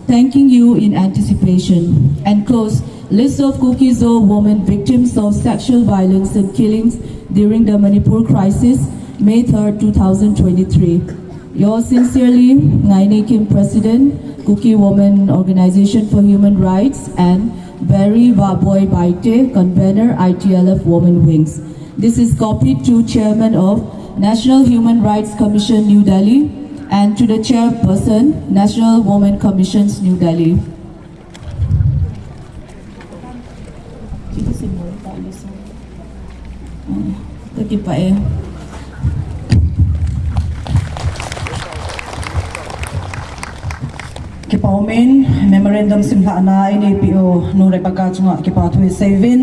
Thanking you in anticipation. And close, list of Kuki Zo women victims of sexual violence and killings during the Manipur crisis, May third, two thousand twenty-three. Yours sincerely, Ngaini Kim, President, Kuki Women Organization for Human Rights, and Barry Vaboi Baite, Convener, I T L F Women Wings. This is copied to Chairman of National Human Rights Commission, New Delhi, and to the Chairperson, National Women Commissions, New Delhi. Ka kipah e. Kipa umin, memorandum simlhahna eina eipeh u Nu Rebecca chunga kipa thu isei uvin.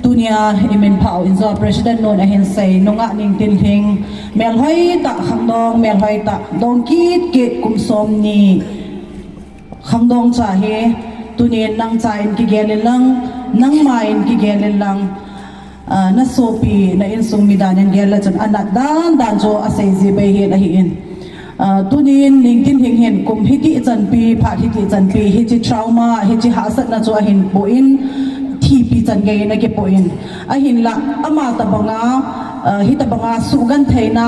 Tunia i minphah u injo President nun ahin sei, Nungah Ningtinlhing, melhoi tah khangdong, melhoi tah, dong kit kit, kum som ni. Khangdong cha hi, tunin nang cha in kigel in lang, nangma in kigel in lang, ah, na sopi, na insung mi dan in gel le chun anat dan dan chu asei ji bei hi ahi in. Ah, tunin Ningtinlhing hin kum hiti chanpi, phat hiti chanpi, hiche trauma, hiche hahsatna chu ahin poh in, thipi chan gei in akipoh in. Ahinlah, ama tabanga, ah, hitabanga suhgentheina,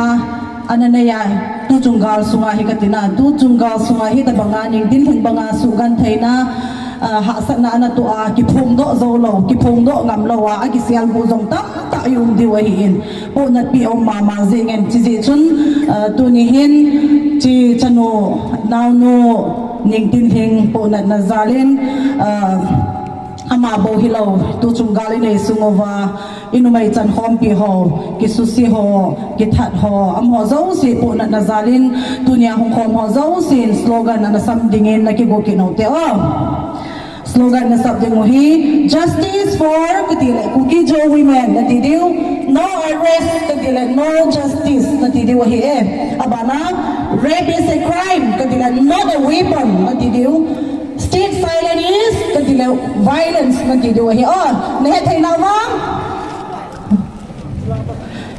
ana nei a, tuchung gal sunga hi katina, tuchung gal sunga hitabanga Ningtinlhing banga suhgentheina, ah, hahsatna ana toh a, kiphongdoh jou lou, kiphongdoh ngam lou a, akisel bu jong tamtah i um diu ahin. Pohnatpi aum mama jengin, chujeh chun, ah, tuni hin, hiche chanu, naonu, Ningtinlhing pohnatna jal in, ah, ama bou hilou, tuchung gal inei sung uva, inumei chankhompi ho, kisuse ho, kithat ho, amaho jouse pohnatna jal in, tunia hung khom ho jousen slogan ana sam dingin nakigo kit u hite o. Slogan nasam ding u hi, "Justice for," kati le, "Kuki-Zo women," nati diu, "No arrest," kati le, "No justice," nati diu ahi e. Abana, "Rape is a crime," kati le, "Not a weapon," nati diu. "State silence is," kati le, "Violence," nati diu ahi. O, nahet thei nau vang?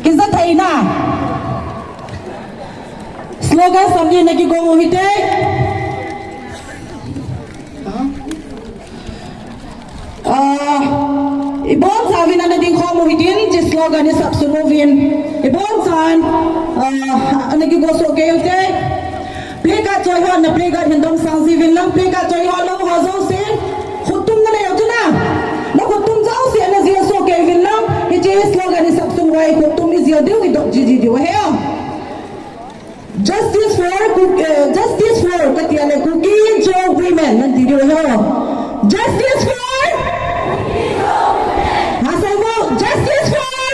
Kija thei na. Slogan sam ding nakigo u hite. Ah, ibonchauvin ana ding khom u hitin, hiche slogan isap sun uvin. Ibonchauvin, ah, ana kigo soh kei u hite. Placard choi ho, na placard hin dong sang jiuvin lang, placard choi ho lou ho jousen. Khuttum nanei u chu na. Nakhuttum jouse ana jil soh kei uvin lang. Hiche slogan isap sun uva khuttum ijil diu, idop jiji diu ahi o. Justice for Ku-, eh, justice for, kati le Kuki-Zo women, nati diu ahi o. Justice for? Ha, sai mo, justice for?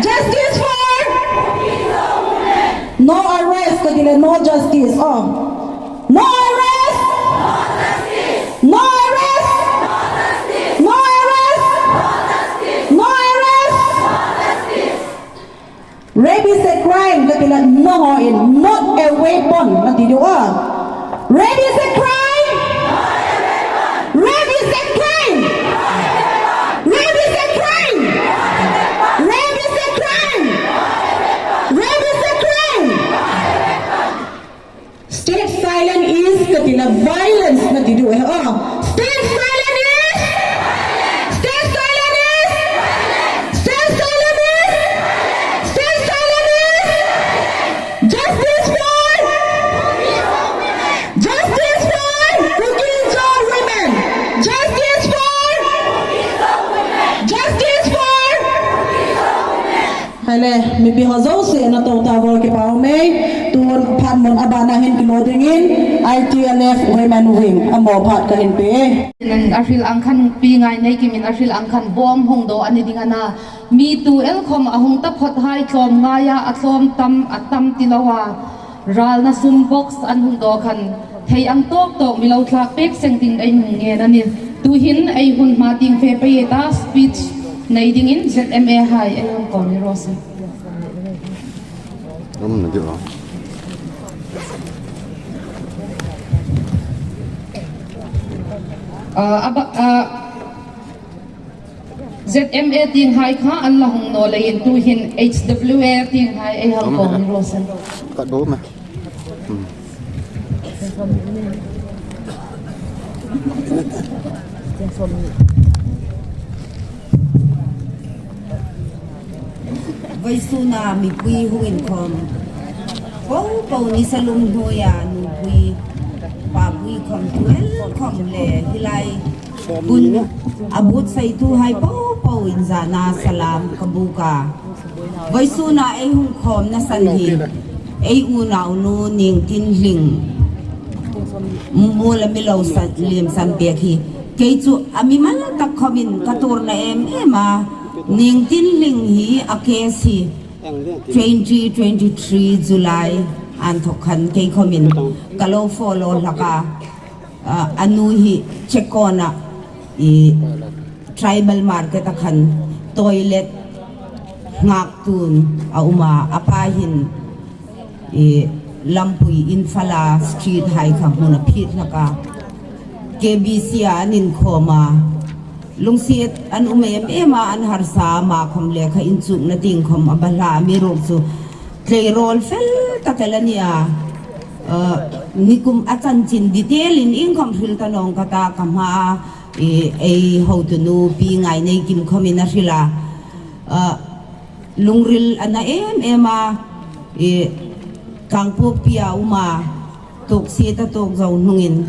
Justice for? No arrest, kati le no justice, o. No arrest! No arrest! No arrest! No arrest! Rape is a crime, kati le no hon, not a weapon, nati diu a. Rape is a crime! Rape is a crime! Rape is a crime! Rape is a crime! Rape is a crime! State silence is, kati le violence, nati diu ahi o. State silence is. State silence is. State silence is. State silence is. Justice for. Justice for Kuki-Zo women. Justice for. Justice for. Hile, mipi ho jouse natou tauvo, kipa um e. Tun phat mun abana hin kilo dingin I T L F Women Wing amaho phat kahin pe e. April angkhan pi ngai nei kimin April angkhan bom hung doh ani ding ana. Mi tu el khom ahung taphot hai tlom ngai a, atlom tam, atam tilou a. Ralna sum box an hung doh khan, thei ang tawk tawk mi lo thlak pek seng ding ei hung ngen a ni. Tuhin ei hun hma ting fe pei ta speech nei dingin Z M A hai ei hung call ni ro se. Rum na diu. Ah, aba, ah, Z M A ting hai kha an la hung naw leiin tuhin H W A ting hai ei hal kawm ni rawh se. Ka do ma. Hmm. Vawisuna mipui hung inkhawm popo, nisa lum hnuoia nupui papui khawm, tuel khawm le hilai hun a buotsai tu hai popo in zana salam ka buk a. Vawisuna ei hung khawmna san hi ei unaunu Ningtinhling mu le mi lo san, liam san pek hi. Kei chu a mimal tak khawmin ka tuorna em em a, Ningtinhling hi a case hi twenty twenty-three July an thawk khan kei khawmin ka lo follow hlak a, a, a nu hi Checkon a, i, tribal market a khan toilet ngak tun a um a, a pa hin, i, lampui Imphal a street hai kha hmun a phit hlak a, K B C a an inkhawm a, lungsiat an um em em a, an harsa a, ama khawm lekha inchukna ding khawm a ba hla, amiruokchu Tleirol fel takel ania, uh, nikum achanchin detail in ingkhom hril ta nong kata kama, i, ei hotunu Pi Ngaineikim khomin ahrila, uh, lungril ana em ema, i, Kangpokpi a uma, Toksia ta tok jou nungin,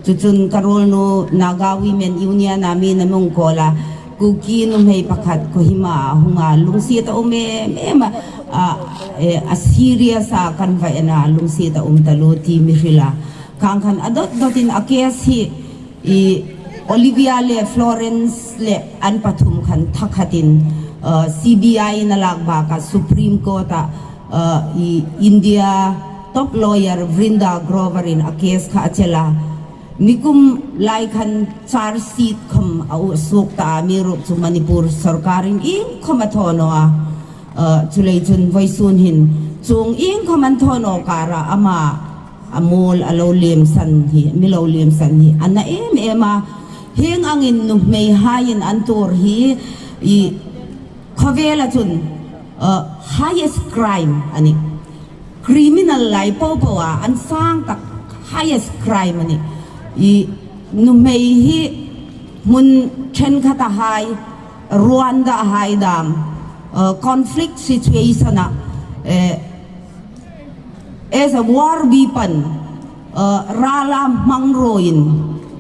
chuchun ka rol nu Naga Women Union a mi na mong kola, Kuki numei pakhat Kohima a hunga, lungsia ta um em em a, a, e, a serious a kan va ena, lungsia ta um ta lo ti mi hrila. Kang khan adot dot in a case hi, i Olivia le Florence le an pathum khan thakhat in, uh, C B I na lak baka Supreme Court a, uh, i India top lawyer Vrinda Grover in a case kha achela. Nikum lai khan charge sheet khom a u suk ta a mi ruk chu Manipur sorkar in ingkhom a thono a, uh, chulei chun voisun hin chung ingkhom an thono kara ama a mol a lo lemsan hi, mi lo lemsan hi, ana em em a, heng angin numei hai in an tur hi, i khovel a chun, uh, highest crime ani. Criminal lai popo a, an sang tak highest crime ani. I numei hi mun thenkhat a hai, Rwanda a hai dam, uh, conflict situation a, eh, as a war weapon, uh, rala hmang roin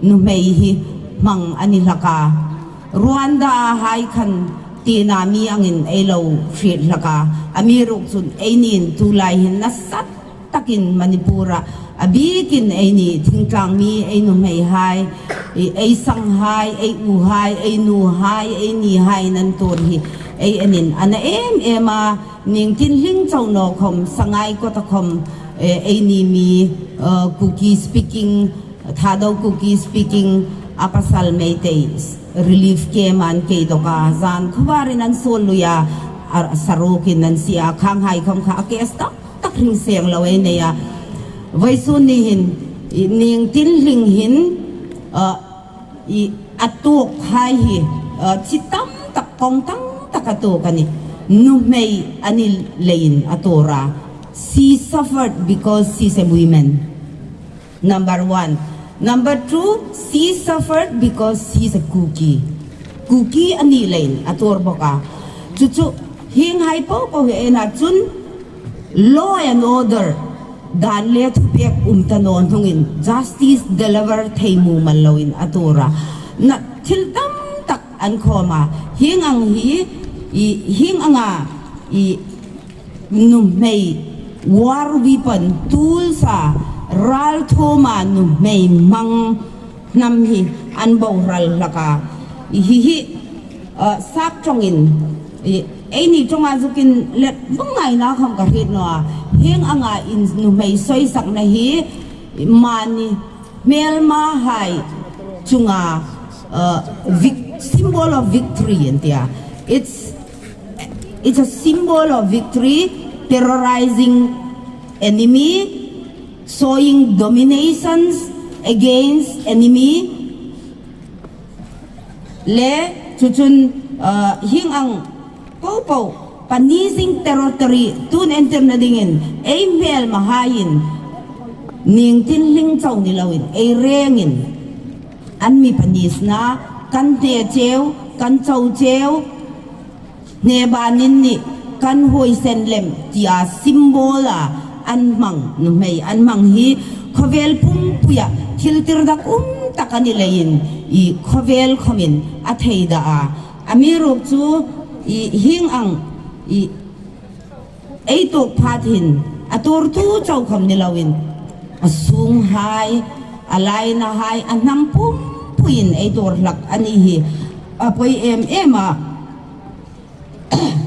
numei hi hmang ani hlaka. Rwanda a hai khan tina mi angin ei lo hriet hlaka. Ami ruk chun einin tulai hin nasat takin Manipur a, a bikin eini thingtlang mi ei numei hai, i, ei sang hai, ei u hai, ei nu hai, ei ni hai nan tur hi ei enin ana em em a, ningtin hling chau no khom, Sangai kota khom, eh, eini mi, uh, Kuki speaking, Thadou Kuki speaking, a pasal Meitei relief camp an kei doka, zan khubarin an sol luya, a, sarukin an sia, khang hai khom kha, a case tak tak hring seng lo ei nei a. Voisun ni hin, i, ningtin hling hin, uh, i, a tuk hai hi, uh, chi tam tak kong tam tak a tuk ani. Numei ani leiin a tura. She suffered because she's a woman. Number one. Number two, she suffered because she's a Kuki. Kuki ani leiin a tur boka. Chuchu, hing hai popo hi ena chun, law and order dan le thupek um ta no hnungin justice deliver thei mumal loin a tura. Na thil tam tak an khoma. Hing ang hi, i, hing anga, i, numei war weapon tools a ral thoma numei mang hnam hi an boral hlaka. I hi hi, uh, sap chongin, i, eini chonga zukin let bang ngaina kham ka hriet no a. Heng anga in numei soisakna hi, i, mani hmelma hai chunga, uh, vic-, symbol of victory an tia. It's, it's a symbol of victory, terrorizing enemy, showing dominations against enemy. Le, chuchun, uh, hing ang popo, punishing territory, tun entir na dingin, ei hmelma hai in, ningtin hling chau ni loin, ei rengin, an mi punish na, kan hne cheu, kan chau cheu, hne banin ni, kan huisen lem, tia symbol a, an hmang, numei, an hmang hi, khovel pumpuia, thil tirdak um tak ani leiin, i khovel khomin, a theida a, a mi ruk chu, i hing ang, i ei tuk phat hin, a tur tu chau kham ni loin, a sung hai, a laina hai, a hnam pumpuin ei tur hlak ani hi, a poi em em a.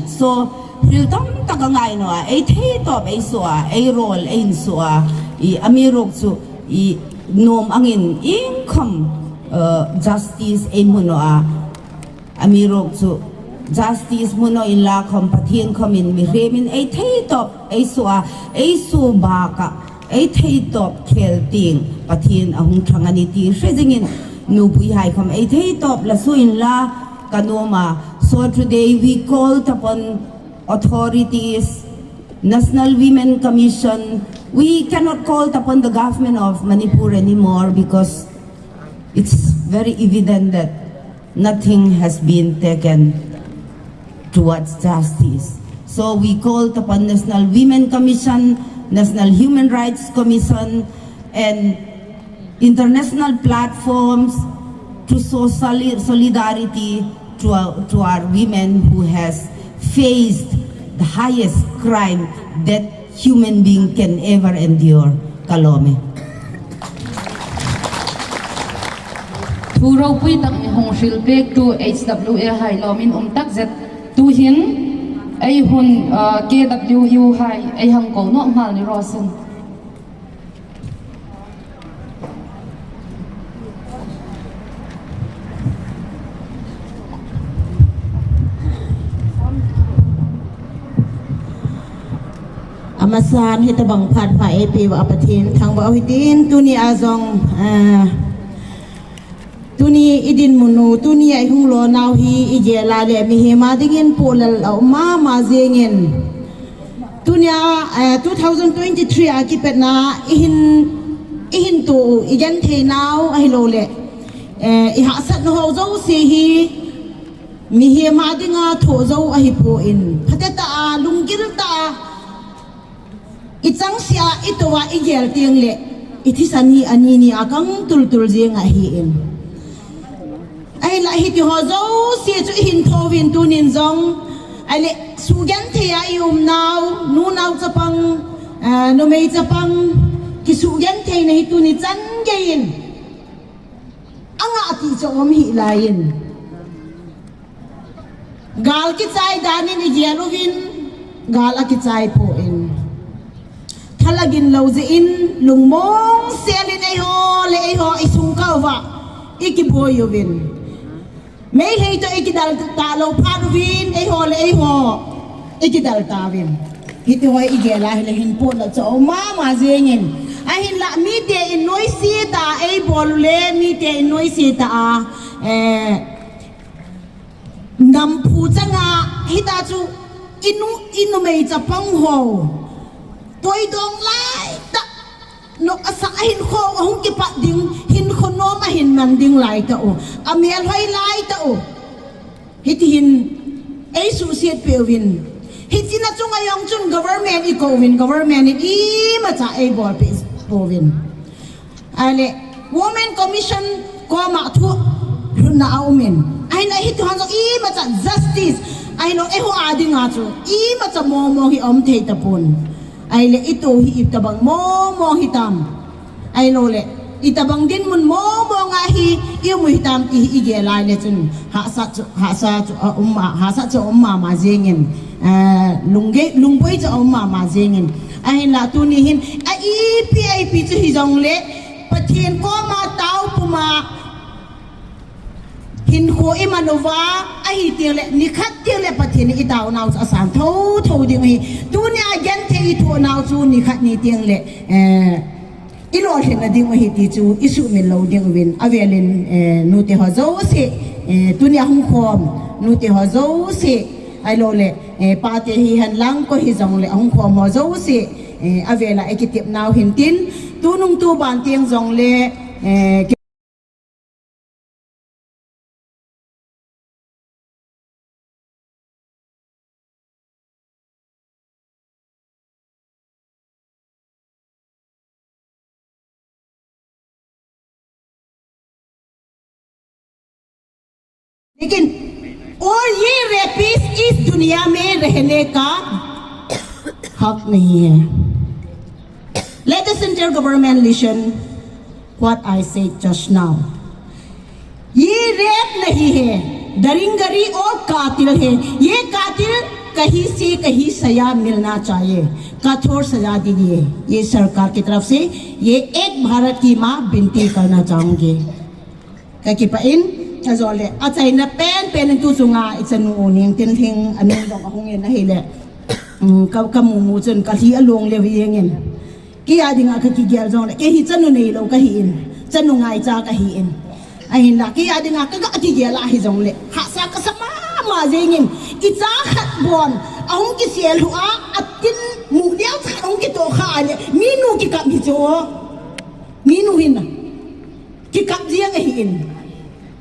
So, hril tam tak a ngai no a, ei thei top ei sua, ei rol ei hin sua, i a mi ruk chu, i nom angin ingkhom, uh, justice ei mu no a, a mi ruk chu, justice mu no in la khom Pathian khomin mi hremin ei thei top ei sua, ei su baka, ei thei top khel ting Pathian a hung thang ani ti hre zingin nupui hai khom ei thei top la su in la ka nom a. So today we call upon authorities, National Women Commission, we cannot call upon the government of Manipur anymore because it's very evident that nothing has been taken towards justice. So we called upon National Women Commission, National Human Rights Commission, and international platforms to show soli- solidarity to our, to our women who has faced the highest crime that human being can ever endure. Kalome. Thu ropui tak ni hung hril pek tu H W A hai lom in um tak zet tu hin ei hun, ah, K W U hai ei hang ko nok ngal ni ro sin. Amasan hitabang phat pha eipeuva Pathen thangvah u hitin tuni a jong, ah, tuni i dinmun u, tuni a i hung lonau hi i gel a le mihem a dingin pohlal a um mama jengin. Tunia, eh, two thousand twenty-three a kipatna i hin, i hin to u, i genthei nau ahilou le, eh, i hahsatna ho jouse hi mihem a dinga thoh jou ahi pon. Phatecha a, lunggil tah a, i changseh a, i to a, i gel teng le, i thisan hi ani ni a kang tultul jeng ahin. Ahinla hiti ho jouse chu i hin thou vin tunin jong. Ahile, suhgenthei a i umnau, nu nau chapang, ah, numei chapang, kisuhgentheina hi tuni chan gei in. Anga ti chu um hih lai in. Gal kichai dan in i gel uvin, gal a kichai pon. Thalagin lou jeh in, lungmong sel in eiho le eiho i sung kah uva, i kiboi uvin. Meitei to i kidal talou phat uvin, eiho le eiho i kidal tauvin. Hiti ho i gel a hile hin pohlal chu um mama jengin. Ahinla mite in noise tah a ei bol u le, mite in noise tah a, eh, nam phu chang a, hita chu i nu, i numei chapang ho. Poi dong lai tah. Nok asa a hinkho ahung kipat ding, hinkho nom ahin man ding lai tah u. A mel hoi lai tah u. Hiti hin, ei suhset peh uvin. Hiche na chunga jong chun government i kou vin, government in imacha ei bol peh pouvin. Ahile, Women Commission koma thu lhunna a um in. Ahile, hiti hon jong imacha justice. Ahilou, eiho a dinga chu imacha mong mong hi um thei tapon. Ahile, i to hi itabang mong mong hitam. Ahilou le, itabang dinmun mong mong a hi i um u hitam ti hi i gel a le chun. Hahsa chu, hahsa chu a um ma, hahsa chu a um mama jengin. Eh, lunggei, lungboi chu a um mama jengin. Ahinla tuni hin, a ipi, a ipi chu hijong le, Pathen koma tao puma, hinkho i man uva, ahi teng le, nikhat teng le Pathen i taonau chu a sang tho tho ding ahi. Tunia genthei i thohnau chu nikhat ni teng le, eh, i lolhinna ding ahi ti chu i sumil lou ding uvin. Avelin, eh, nute ho jouse, eh, tunia hung khom, nute ho jouse, ahilou le, eh, pate hihen lang koi hijong le, hung khom ho jouse, eh, avela i kitepnau hin tin, tunung tuban teng jong le, eh, लेकिन और ये रेपिस्ट इस दुनिया में रहने का हक नहीं है। Let the central government listen what I said just now. ये रेप नहीं है, दरिंगरी और कातिल है। ये कातिल कहीं से कहीं सजा मिलना चाहिए, कठोर सजा दीजिए। ये सरकार की तरफ से ये एक भारत की माँ विनती करना चाहूंगी। Ka kipah in, ajole, achaina penpen in tu chunga i chanu u Ningtinlhing anung dong ahung in ahile. Um, ka, ka mumu chun ka lhi along le vingin. Kei a dinga ka kigel jongle, kei hi chanu neilou kahin, chanu ngaicha kahin. Ahinla, kei a dinga ka, ka kigel ahi jongle, hahsa kasa mama jengin, i cha khat bon, Ahung kisel lhu a, atin mu diau cha ahung kitoh kha a le, minu kikap hi chu. Minu hin a. Kikap jeng ahi in.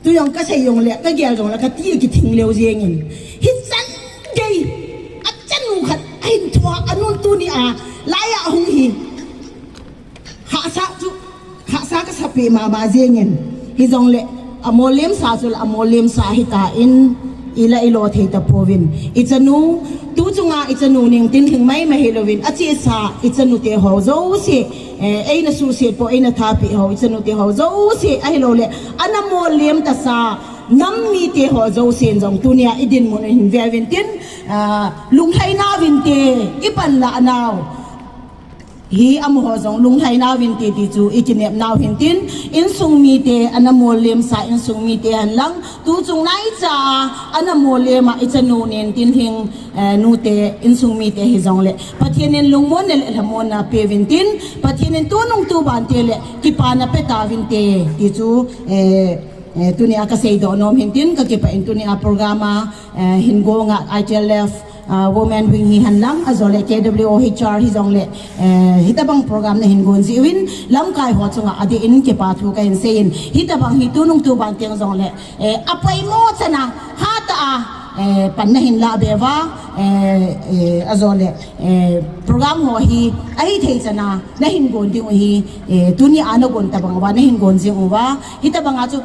Tu jong kasei jong le, kagel jong le, kati kithing leo jeng in. Hichan gei. Achanu khat, ahin thua, anun tuni a, lai a ahung hi. Hahsa chu, hahsa kasa pi mama jeng in. Hijongle, amolem sa chu la, amolem sa hita in, ila ilo thei tapouvin. Ichanu, tu chunga ichanu ningtin lhing maimai hilouvin. Achesa, ichanu te ho jouse, eh, eina suhset po, eina thapi ho, ichanu te ho jouse, ahilou le, ana molem tasa, nam mite ho jousen jong tunia idinmun ahin veuvin tin, ah, lunglhaina uvinte, ipan la nau. Hi amaho jong lunglhaina uvinte ti chu ikinep nau hin tin, insung mite ana molem sa insung mite hen lang, tu chung naicha ana molem a ichanu ningtin lhing, eh, nute insung mite hijongle. Pathen in lungmonna le lhamonna peuvin tin, Pathen in tunung tuban te le kipana petauvinte ti chu, eh, eh, tunia kasei doh nom hin tin, kakipah in tunia program a, eh, hin gonga I T L F, ah, Women Wing hi hen lang, ajole K W O H R hijongle, eh, hitabang program nahin gon jiuvin, lamkai ho chunga adeh in kipa thu kahin sei in, hitabang hi tunung tuban teng jongle, eh, apoimo chana, hatah a, eh, pan nahin lah beuva, eh, eh, ajole, eh, program ho hi, ahithei chana, nahin gon diu hi, eh, tunia nagon tabang uva, nahin gon jing uva, hitabang a chu,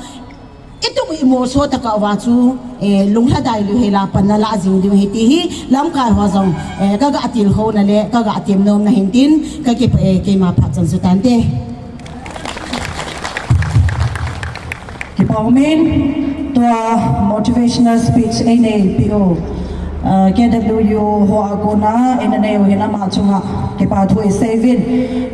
itung imo so taka uva chu, eh, lunglhadai lou hela pan nala jing diu hi ti hi, lamkai ho jong, eh, kaga tilkhouna le, kaga tem nomna hin tin, kakipah e, keima phat chan chu tante. Kipa umin, tua motivational speech einei piu. Ah, K W O ho a kona, eina neiu hin ama chunga, kipa thu isei uvin.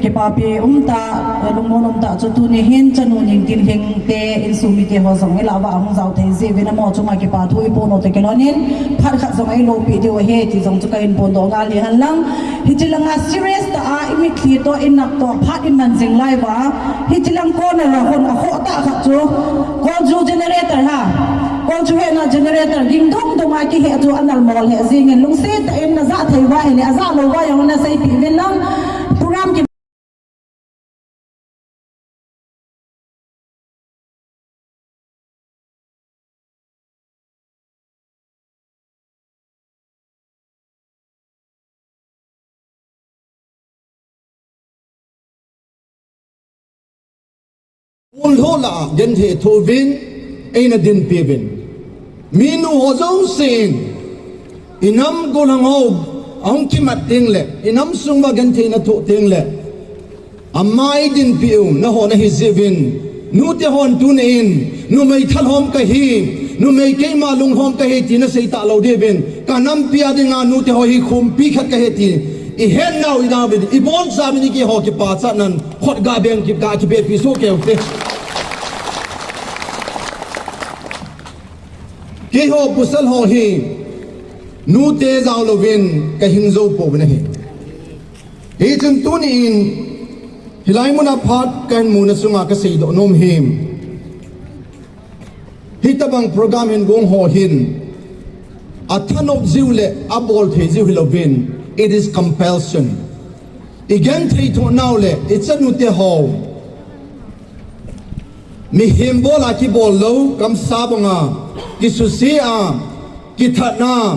Kipapi umtah, lungmon umtah chu tuni hin chanu ningtin lhing te, insung mite ho jong ilah uva ahung jao thei jiuvin amaho chunga kipa thu iphon u toh kilhonin, phat khat jong eiloupi diu ahi ti jong chu kahin phondoh ngal e hen lang. Hiche langa serious tah a, imitlhi toh, inap toh, phat iman jing lai uva. Hiche lang corner a hon akhoh tah khat chu, kol chu generator ha. Kol chu hena generator, ging dong dong a kihe chu anal mol he jingin, lungset tah in najah thei uva ahile, ajah lou uva jong naseipeh uvin lang. Program ki Unlhola genthei thouvin, eina dinpiuvin. Minu ho jousen, inam gollhang ho, ahung kimat tengle, inam sung uva gentheina thoh tengle, ama eidinpiu, nahon ahi jiuvin, nute hon tunin, numei thalhom kahi, numei keima lunglhom kahi ti nasei talou diuvin, kanampia dinga nute ho hi khumpi khat kahi ti, ihet nau idauvin, ibonchauvin ikihou kipachatnan, khut ga beng kipga kipepi soh keu te. Keiho pasal ho hi, nute jao louvin, kahing jou pouvin ahi. Hichun tunin, hilai muna phat kahin muna sunga kasei doh nom hi. Hitabang program hin gong ho hin, athanop jiu le, abol thei jiu hilouvin, it is compulsion. Igenthei thoh nau le, ichanute ho. Mihem bola kibol lou, kamsa banga, kisuse a, kithatna,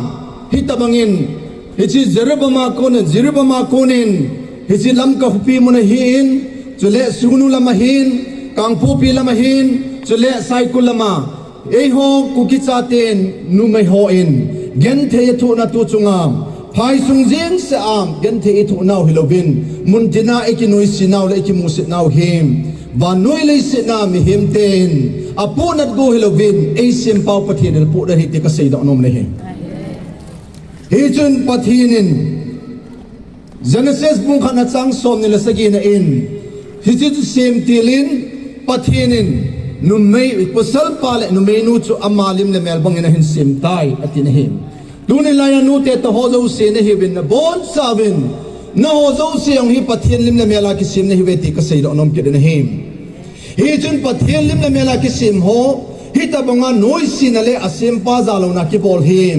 hitabangin, hiche Jiribam a konin, Jiribam a konin, hiche Lamka khopi mun ahin, chule Sugnu lam ahin, Kangpokpi lam ahin, chule Saikul lama, eiho Kuki chaten, numei hon, genthei athohna tu chunga, phaisung jeng seh a, genthei ithoh nau hilouvin, muntina ikinoise nau le ikimusit nau hi, vannoi leiset a mihem ten, apohnat go hilouvin, eisempau Pathen in apohnat ahi ti kasei doh nom ahi. Hichun Pathen in, Genesis bung khatna chang somni le sagina in, hiche chu semtil in, Pathen in, numei, pasal pa le numei nu chu ama lim le mel bangin ahin sem tai, ati ahi. Tuni laiya nute toh ho jouse nahiuvin nabonchauvin, naho jouse jong hi Pathen lim le mel a kisem nahiuve ti kasei doh nom kit in ahi. Hichun Pathen lim le mel a kisem ho, hitabanga noisena le asempa jalouna kibol hi.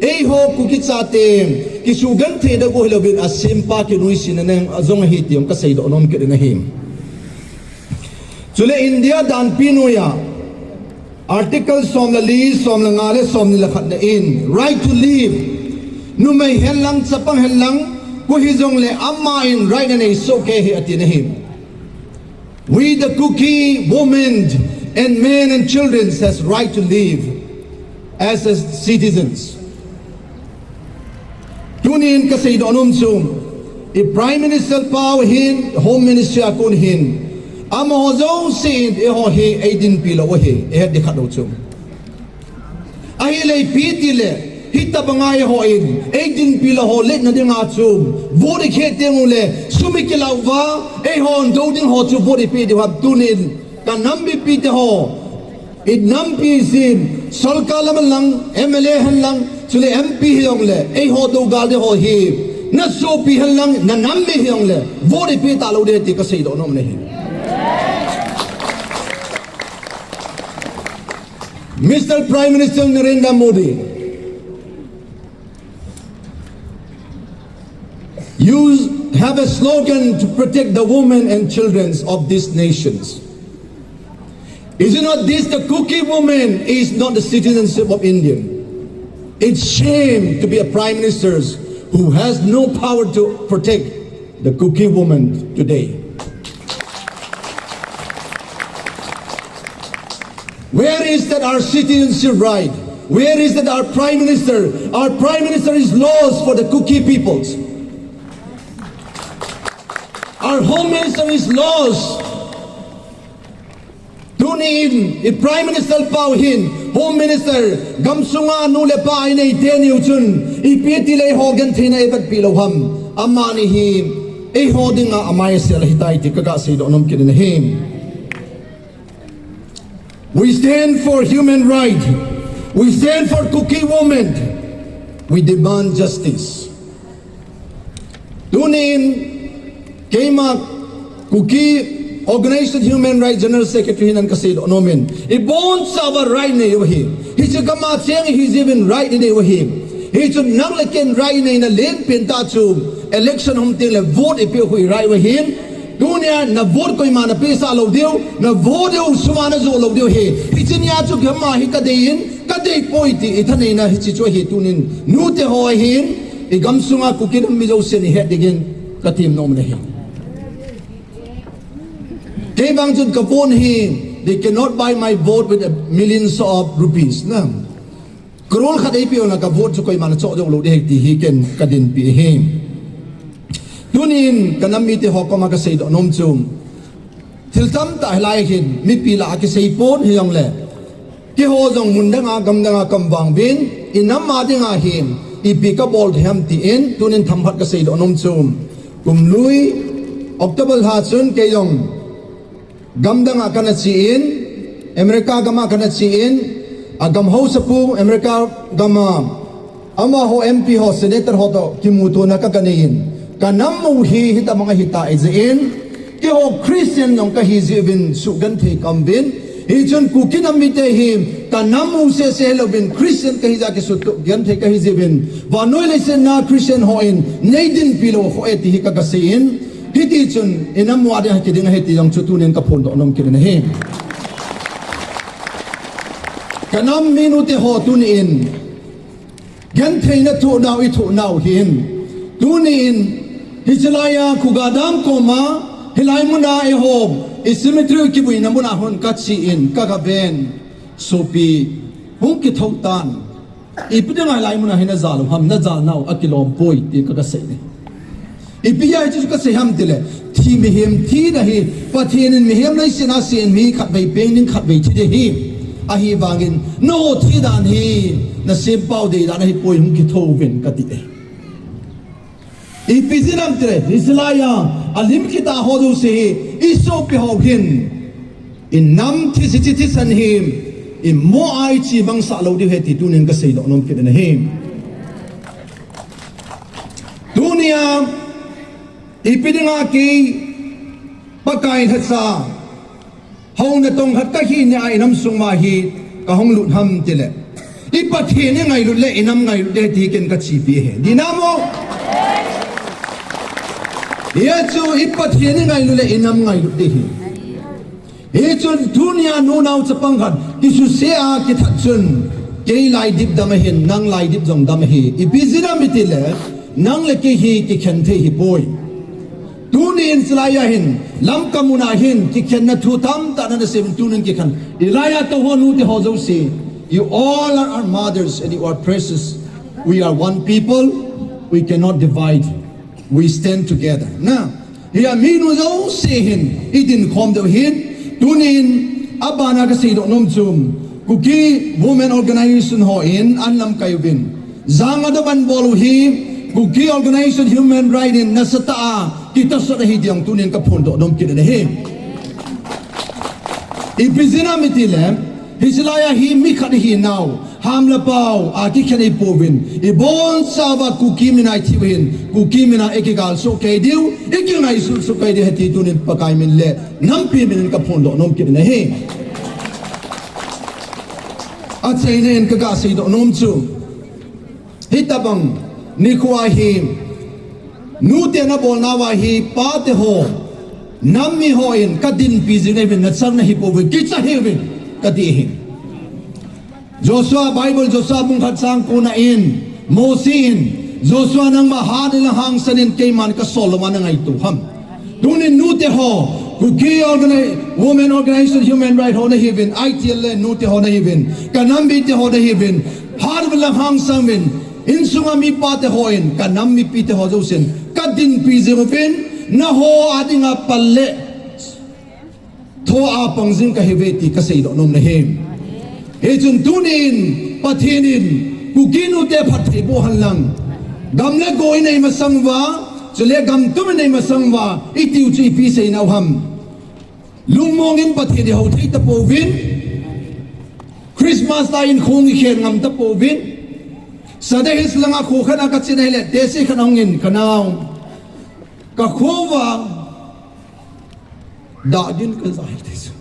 Eiho Kuki chate kisugenthei na go hilouvin asempa kinuisatna neng ajong ahi ti jong kaseidoh nom kit in ahi. Chule India danpi noiya Article som le li, som le nga le som ni le khat na in, right to live. Numei henlang, chapang henlang, koi hijongle ama in right anei sohkei ahi atin ahi. We the Kuki women and men and children has right to live as a citizens. Tunin kaseidoh nom chu, i Prime Minister pa hin, Home Ministry a kon hin, amaho jouse in eiho hi eidinpi lou ahi, eihet ding khat lou chu. Ahile ipi tile, hitobanga eiho in, eidinpi lou ho letna dinga chu, vote ikhe teng uleh, sum ikilah uva, eiho dou ding ho chu vote ipi diu ham tunin, kanam mipite ho, inampi sin, sorkar lam lang, M L A hen lang, chule M P hijongle, eiho dou gal ding ho hi, nasopi hen lang, nanam mi hijongle, vote ipi talou ding ti kaseidoh nom ahi. Mister Prime Minister Narendra Modi, you have a slogan to protect the women and children of these nations. Is it not this the Kuki woman is not the citizenship of India? It's shame to be a prime minister who has no power to protect the Kuki woman today. Where is that our citizenship right? Where is that our prime minister? Our prime minister is lost for the Kuki peoples. Our home minister is lost. Tunin, i prime minister pau hin, home minister, gamsunga nu le pa inei teni uchun, ipi tile eiho gentheina eivetpi lou ham. Amani hi, eiho dinga amai sel ahitai ti kaga seidoh nom kit in ahi. We stand for human right. We stand for Kuki women. We demand justice. Tunin, keima Kuki Organization Human Rights General Secretary hinan kaseidoh nomin. Ibonchauva right inei u ahi. Hiche gama cheng ihi jiuvin right inei u ahi. Hichun nang le ken right ineina lenpen tah chu election hung tengle vote ipeh u hi right u ahin. Tunia na vote koima napehsah lou diu, na vote u sum a najoh lou diu ahi. Hiche nia chu gam a hi kadei in, kadei poi ti ithaneina hiche chu ahi tunin. Nute ho ahin, igamsunga Kuki nam mi jousen ihet dingin katem nom ahi. Kei vang chun ka vote hi, they cannot buy my vote with a millions of rupees na. Crore khat eipeh u na ka vote chu koiman achoh jou lou ding ahi ti hi ken kadinpi ahi. Tunin kanam mite ho koma kaseidoh nom chu, thil tamtah hilai hin mipi lah a kisei pon hijongle, keiho jong mun danga gam danga kaum vang uvin, inam a dinga hin ipi kabol thei ham tin tunin themkhat kaseidoh nom chu, kum lui October lha chun kei jong gam danga kana che in, America gama kana che in, agam haosapu America gama, amaho M P ho, Senator ho toh kimutona kaga nei in, kanam u hi hitobang ahitai jeh in, keiho Christian jong kahi jeh uvin sugenthei kaum uvin, hichun Kuki nam mite hi kanam u sese hilouvin Christian kahi jeh a kisugenthei kahi jeh uvin, vannoi leiset a Christian hon neidinpi lou akhoh e ti hi kaga sei in, hitichun inam u a dinga kiding ahi ti jong chu tunin kaphondoh nom kit in ahi. Kanam minute ho tunin, gentheina thohnau ithohnau hin, tunin, hiche laiya Khuga dam koma, hilai muna eiho, i cemetery kivuina muna hung kache in, kaga ven, sopi, hung kithou tan. Ipi dinga hilai muna hi najal u ham, najalnau akilom poi ti kaga sei e. Ipi a hiche chu kasei ham tile, thi mihem thina hi, Pathen in mihem leiset a asen mi khatvei peng ding, khatvei thi ding ahi. Ahivangin, naho thi dan hi, nasempau dei dan ahipoi, hung kithou uvin kati e. Ipi jeh ham tile, hiche laiya alim kitah ho jouse hi, isopi ho hin, inam thisi chi thisan hi, imo a iche bangsah lou diu ahi ti tunin kaseidoh nom kit in ahi. Tunia, ipi dinga kei, Pakai lhacha, houna tong khat kahi nia inam sunga hi kahung lut ham tile, I Pathen i ngailut le i nam ngailut ding ahi ti ken ka chepi ahi. Dina mo? Hichu i Pathen i ngailut le i nam ngailut ding ahi. Hichun tunia nunau chapang khat kisuse a kithat chun, kei laidip dam ahin, nang laidip jong dam ahi. Ipi jeh ham itile, nang le kei hi kikhen thei hipoi. Tunin chulai a hin, Lamka muna hin, kikhenna thu tamtah ana seiyun tunin kikhen. Hilai a tou ho nute ho jouse, you all are our mothers and you are precious. We are one people. We cannot divide. We stand together. Na, hia minu jouse hin, i dinkhom diu ahin, tunin, abana ka seidoh nom chu, Kuki Women Organization hon, ana lamkai uvin. Jangada ban bol u hi, Kuki Organization Human Right in nasatah a, kitasot ahi ding tunin ka phondoh nom kit ahi. Ipi jeh ham itile, hiche lai a hi mi khat ihi nau, ham le pao, a kikhen ihi pouvin, ibonchauva Kuki mina i thi u hin, Kuki mina i kigal soh kei diu, i kingaisut soh kei diu ahi ti tunin Pakai min le, nampi min in ka phondoh nom kit ahi. Achaina in ka ga seidoh nom chu. Hitabang, nikho a hi, nute na bolnauva hi, pate ho, nam mi hon, ka dinpi jing nahiuvin, na chang nahi pouvin, kicha hiuvin, kati ahi. Joshua, Bible, Joshua bung khat chang ko na in, Mosi in, Joshua nangma hat le hangsan in keiman ka sol lou a na ngaito ham. Tunin nute ho, Kuki Organi-, Women Organization Human Right ho nahiuvin, I T L le nute ho nahiuvin, ka nam mite ho nahiuvin, hat uvin lang hangsan uvin, insunga mi pate hon, ka nam mipi te ho jousen, ka dinpi jing uvin, nangho a dinga pal le tho a pang jing kahiuve ti ka seidoh nom ahi. Hichun tunin, Pathen in, Kuki nute phattheiboh hen lang. Gam le go i nei masang uva, chule gam tum i nei masang uva, i tiu chu ipi seinau ham. Lungmong in Pathen i hou thei tapouvin. Christmas lai in khong i khen ngam tapouvin. Sunday hills langa kho khat a ka che na hile, tesi khat hung in ka nao. Ka kho uva, dagin ka ja e ti chu.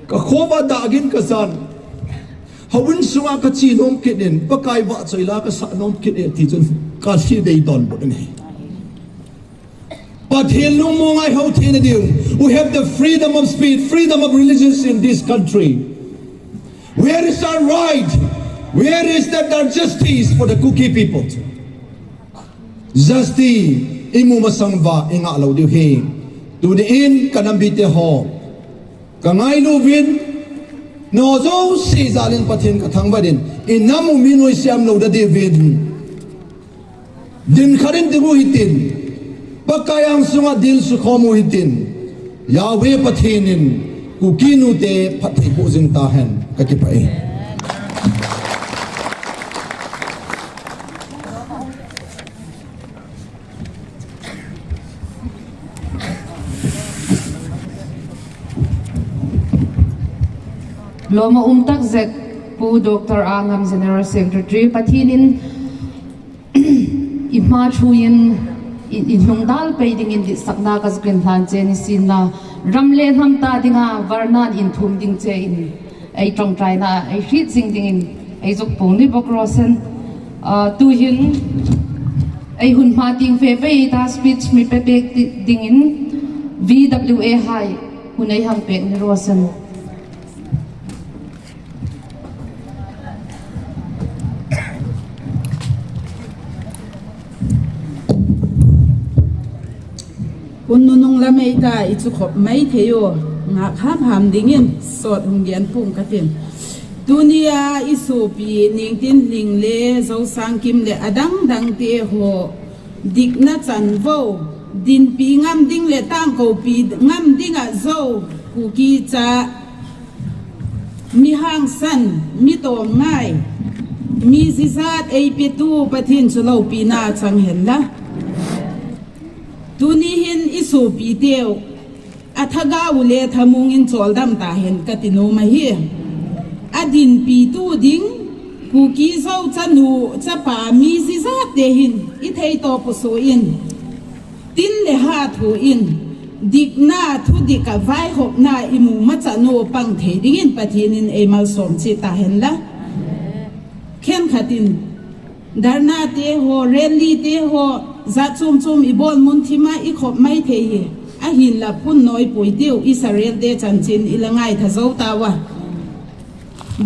Ka kho uva dagin ka jan. Houin sunga ka che nom kit in, Pakai vahchoi la ka sah nom kit e ti chun, ka thi dei donbut ahi. Pathen lungmong a i hou theina diu. We have the freedom of speech, freedom of religions in this country. Where is our right? Where is that, that justice for the Kuki people? Justice i mu masang uva i ngah lou diu ahi. Tunin ka nam mite ho, ka ngailu uvin, nangho jouse jal in Pathen ka thangvah in, i nam u mi noise a um lou diuvin. Din khat in ding u hitin, Pakai angsunga dil sukhom u hitin, Yahweh Pathen in Kuki nute phattheiboh jing tahen, ka kipah e. Lom a um tak jeh, Pu Doctor Angam General Secretary, Pathen in i ma thu in, i, i lungdal pei dingin ditsakna ka zuk in lhan chen i sin na, ram le nam ta dinga varnan in thum ding chen, ei tongtaina, ei hriet jing dingin, ei zuk pung ni bok rosen. Ah, tuhin, ei hun ma ting fe pei ta speech mi pe pek di-, dingin, V W A hai, hun ei hang pek ni rosen. Hun nunung lam ei ta i chu khop mai thei u, ngah ham ham dingin sot hung gen pung ka tin. Tunia i sopi Ningtinling le Zosangkim le adang dang te ho dikna chan vo, dinpi ngam ding le tangkopi ngam ding a zo, Kuki cha, mi hangsan, mi tomngai, mi jijat ei petu Pathen chu loupina chang hen la. Tuni hin i sopi teu, a thagau le thamung in choldam ta hen ka ti nom ahi. A dinpi tu ding, Kuki Zo chanu, chapa mi jijat te hin, i thei to pu so in. Tin le ha thu in, dikna thudik a vaihopna i mu machanu pang thei dingin Pathen in ei malsom cheh ta hen la. Khenkhat in dharna te ho, rally te ho, jat chom chom i bol mun thim a i khop mai thei hi. Ahinla phun noi pui tiu, i sarel te chanchin i la ngai tha zo ta uva.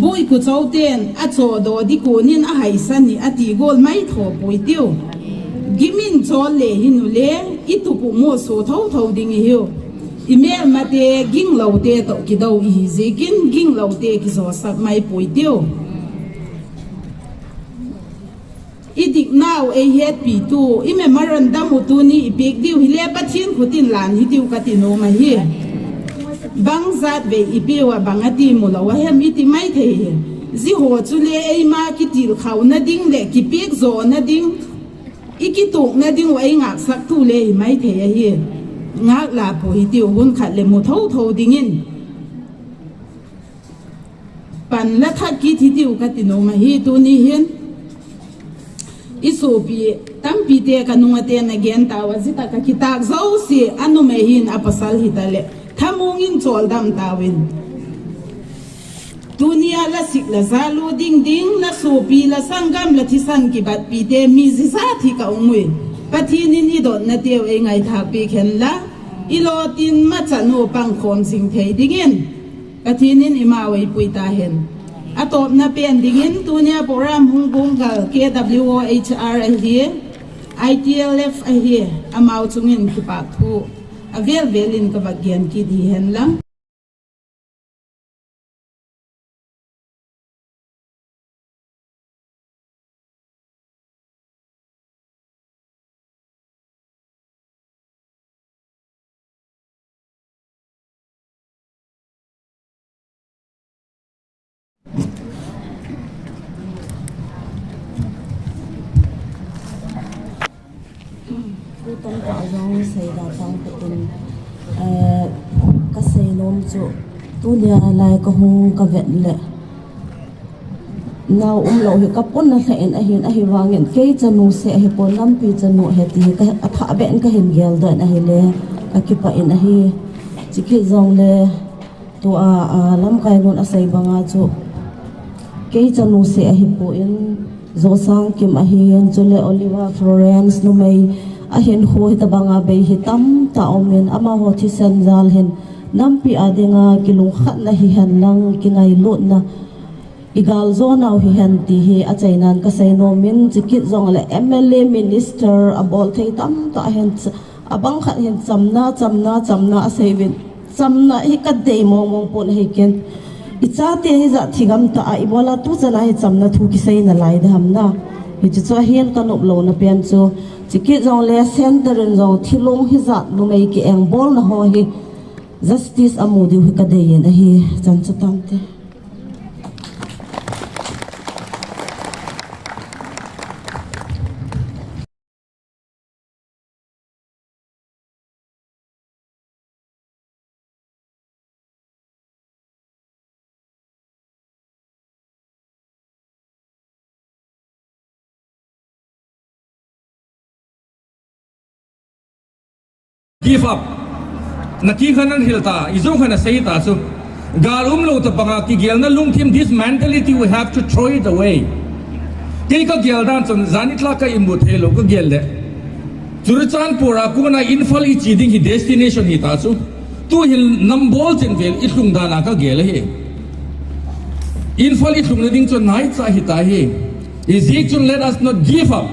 Bui ku chou ten a cho do di ku nin a hai sa ni a ti gol mai tho pui tiu. Gimin chol le hin u le i tu pu mo so tho tho ding i hiu. I mel ma te ging lo te to ki do i hi zikin ging lo te ki zo sap mai pui tiu. I dik nau ei het pi tu, i memorandum u tu ni i pik diu hi le Pathian khutin lan hi diu ka ti nom ahi. Bang zat ve i piu a bang a ti mu lo a hem i ti mai thei hi. Zi ho chu le ei ma ki til khau na ding le ki pik zo na ding. I ki tuk na ding u ei ngak sak tu le i mai thei ahi. Ngak la pu hi tiu hun khat le mu tho tho dingin. Pan la thak kit hi tiu ka ti nom ahi tuni hin. I sopi tampi te ka nung a te na gen ta uva zita ka ki tak zo si a numei hin a pasal hi ta le. Thamung in chol dam ta win. Tuni a la sik la za lu ding ding la sopi la sanggam la thisan ki bat pi te mi zi za thi ka um ui. Pathian in i dot na teu ei ngai thak pi khen la. I lo tin ma cha nu pang khom sing thei dingin. Pathian in i ma wei pui ta hen. A top na pen dingin tuni a program hung bung gal K W O H R ahi, I T L F ahi, amau chungin kipak thu. A vel vel in ka bak gen ki di hen lang. Thu tamtah jong sei da tang petin, eh, ka sei nom chu tunia lai ka hung ka vet le nau um lo hi ka pon na hleh in ahin, ahi vangin kei chanu se ahi pon lampi chanu he ti ka, a thah ben ka hin gel doh in ahi le ka kipah in ahi. Chikit jong le Tua, a, lamkai nun a sei banga chu kei chanu se ahi pon, Zosang Kim ahin, chule Oliver Florence numei ahin khu hita banga bei hi tamtah umin, amaho thisen jal hin nampi a dinga kilungkhatna hihen lang, kingailutna i gal jo nau hihen ti hi a chainan ka sei nomin, chikit jong le M L A minister a bol thei tamtah hin ch-, a bang khat hin chamna, chamna, chamna a sei vin. Chamna hi ka dei mong mong pon ahi ken. I chate hi jat thigam ta a, i bola tu chana hi chamna thu kisei na lai de ham na. Hichu chu ahin ka nop lo na pen chu. Chikit jong le center in jong thilung hi jat numei ki eng bol na ho hi justice a mu diu hi ka dei in ahi. Chan chu tam te. Give up. Na ki khan an hil ta, i jo khan a sei ta chu. Gal um lo ta banga kigelna lungthim, this mentality, we have to throw it away. Kei ka gel dan chun, zani tla ka imu thei lo ka gel le. Churachandpur a kona Imphal i chi ding hi destination hi ta chu. Tu hin nam bol chen vel i hlung dan a ka gel hi. Imphal i hlung na ding chun nai cha hi ta hi. Is it chun let us not give up.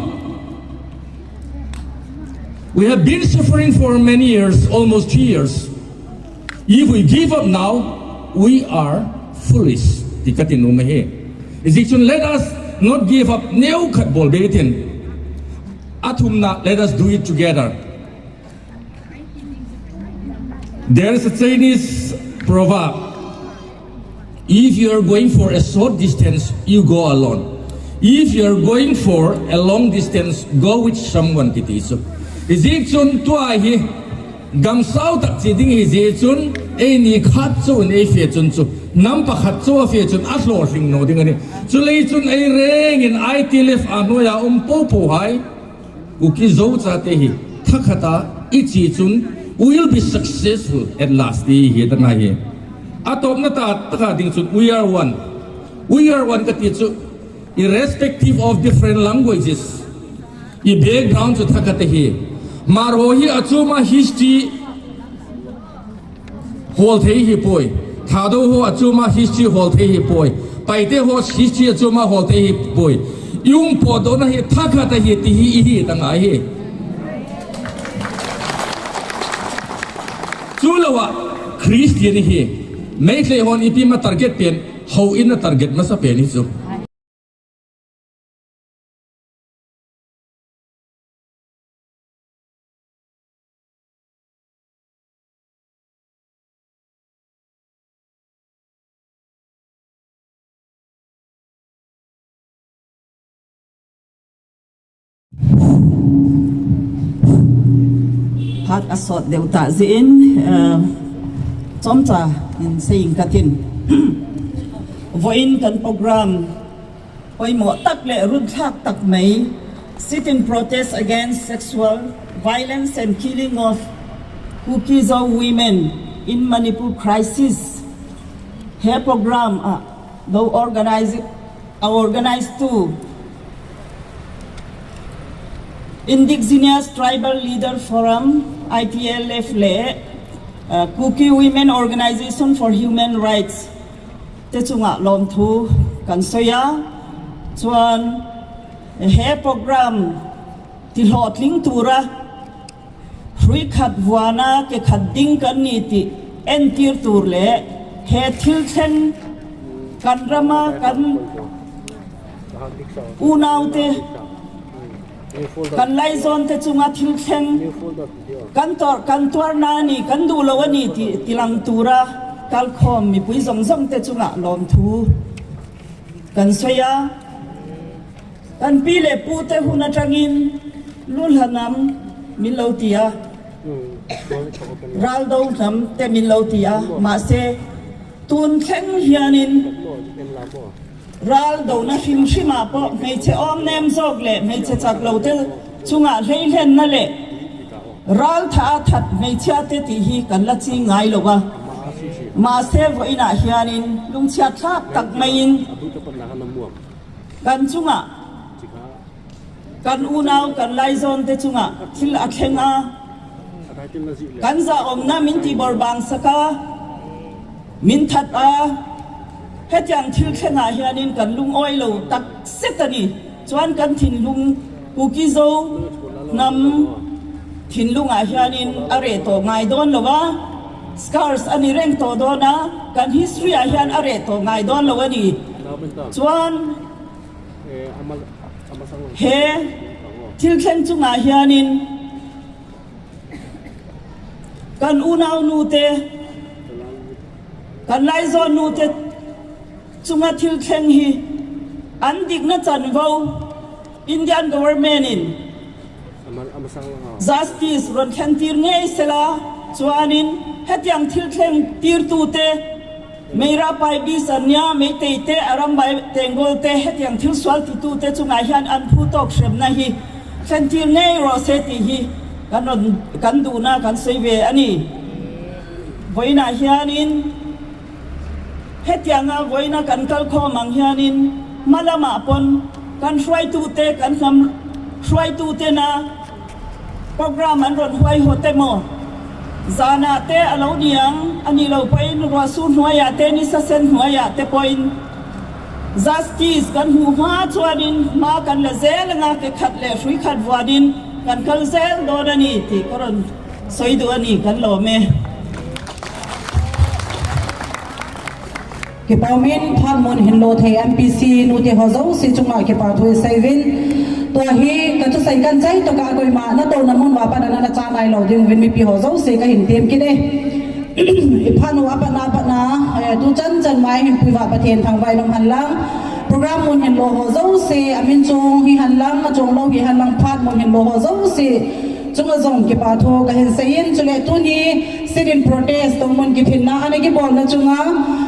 We have been suffering for many years, almost three years. If we give up now, we are foolish. Ti ka ti nom ahi. Is it chun let us not give up. Neo khat bol be tin. Athumna, let us do it together. There is a Chinese proverb. If you are going for a short distance, you go alone. If you are going for a long distance, go with someone, kiti chu. Ijeh chun tua hi gamsau tak chi ding hi jeh chun, eini khat chun ei fe chun chu, nam pakhat chu a fe chun a lolhing nom ding ahi. Chuleh chun ei rengin I T L F a noiya um popo hai. Kuki Zo chate hi thakhat a i chi chun, we will be successful at last ti hi ta ngai hi. A topna tah, tah ding chun, we are one. We are one ka ti chu, Irrespective of different languages, i background chu thakhat ahi. Hmar ho hi achom a history hol thei hi poi. Thadou ho achom a history hol thei hi poi. Paite ho history achom a hol thei hi poi. I um potdohna hi thakhat ahi ti hi i hi tang ahi. Chulouva Christian i hi. Meitei hon ipi ma target pen, houin a target masa pen hi chu. Phat asot deu tah jeh in, eh, chomcha in seiyin katin. Voiin kan program poimo tak le runthlak tak mai, sit-in protest against sexual violence and killing of Kuki-Zo women in Manipur crisis. He program a, do organize, a organize tu Indigenous Tribal Leader Forum, I T L F le, uh, Kuki Women Organization for Human Rights te chunga lomthu kan seiya. Chuan he program tilhoh tling tura, hrui khat vuana ke khat ding kan ni ti entir tur le he thil thleng kan rama kan unaute, kan laizawnte chunga thil thleng kan tawr, kan tuarna a ni, kan duh lo a ni ti, tilang tura kalkhawm mipui zawng zawngte chungah lawmthu kan sawi a. Kan pi leh pute hun aṭangin lu hla hnam min lo ti a, ral do hnam te min lo ti a, mahse, tun thleng hianin ral dona hrim hrima pawh hmeichhe awm nem zawk leh hmeichhe chak lo te chungah hleihlenna leh ral tha a that hmeichhia te tih hi kan la ching ngai lo a. Mahse, vawiinah hianin lungchhiatthlak tak maiin kan chungah, kan unau, kan laizawnte chungah thil a thleng a, kan zahawmna min tihbawr bangsak a, min that a, hetiang thil thlengah hianin kan lungawi lo tak set a ni. Chuan kan thinlung, Kuki Zo hnam thinlungah hianin a reh tawh ngai dawn lo a, scars a ni reng tawh dawn a, kan history-ah hian a reh tawh ngai dawn lo a ni. Chuan he thil thleng chungah hianin kan unau nute, kan laizawn nute chunga thil thleng hi an dikna chanvo Indian government-in justice rawn thlentir ngei sela, chuanin hetiang thil thleng tirtute, Meira Paibi Sanya, Meiteite, Arambai Tengolte, hetiang thil sual titute chungah hian an phu tawk hremna hi thlentir ngei rawh se tih hi kan rawn, kan duhna kan sawi ve a ni. Vawiinah hianin, hetianga vawiina kan kal khawm ang hianin, hma lamah pawn kan hruaitute, kan hnam hruaitutena program an rawn huai haw te maw? Zanah te a lo ni ang, a nih loh pawhin ruahsur hnuaiah te, nisa sen hnuaiah te pawhin justice kan hmuh hma chuanin hma kan la zel anga, ke khat leh hrui khat vuanin kan kal zel dawn a ni tih ka rawn sawi duh a ni, kan lawm e. Kipa umin, Phatmun Hinlou thei M P C nute ho jouse chunga kipa thu i saivin. Tua hi ka thusei kan chai tawka koima na tona mun uva pat a na na cha ngai lo ding uvin mipi ho jouse ka hin tem kit e. I phat nu a patna, patna, eh, tu chan chan mai hin puiva Pathian thangvah in um hen lang. Program mun Hinlou ho jouse, a min chuang hi hen lang, a chuang lo hi hen lang, Phatmun Hinlou ho jouse chunga jong kipa thu ka hin seiyin, chule tuni sit-in protest tawng mun kiphinna, ana kibawlna chunga,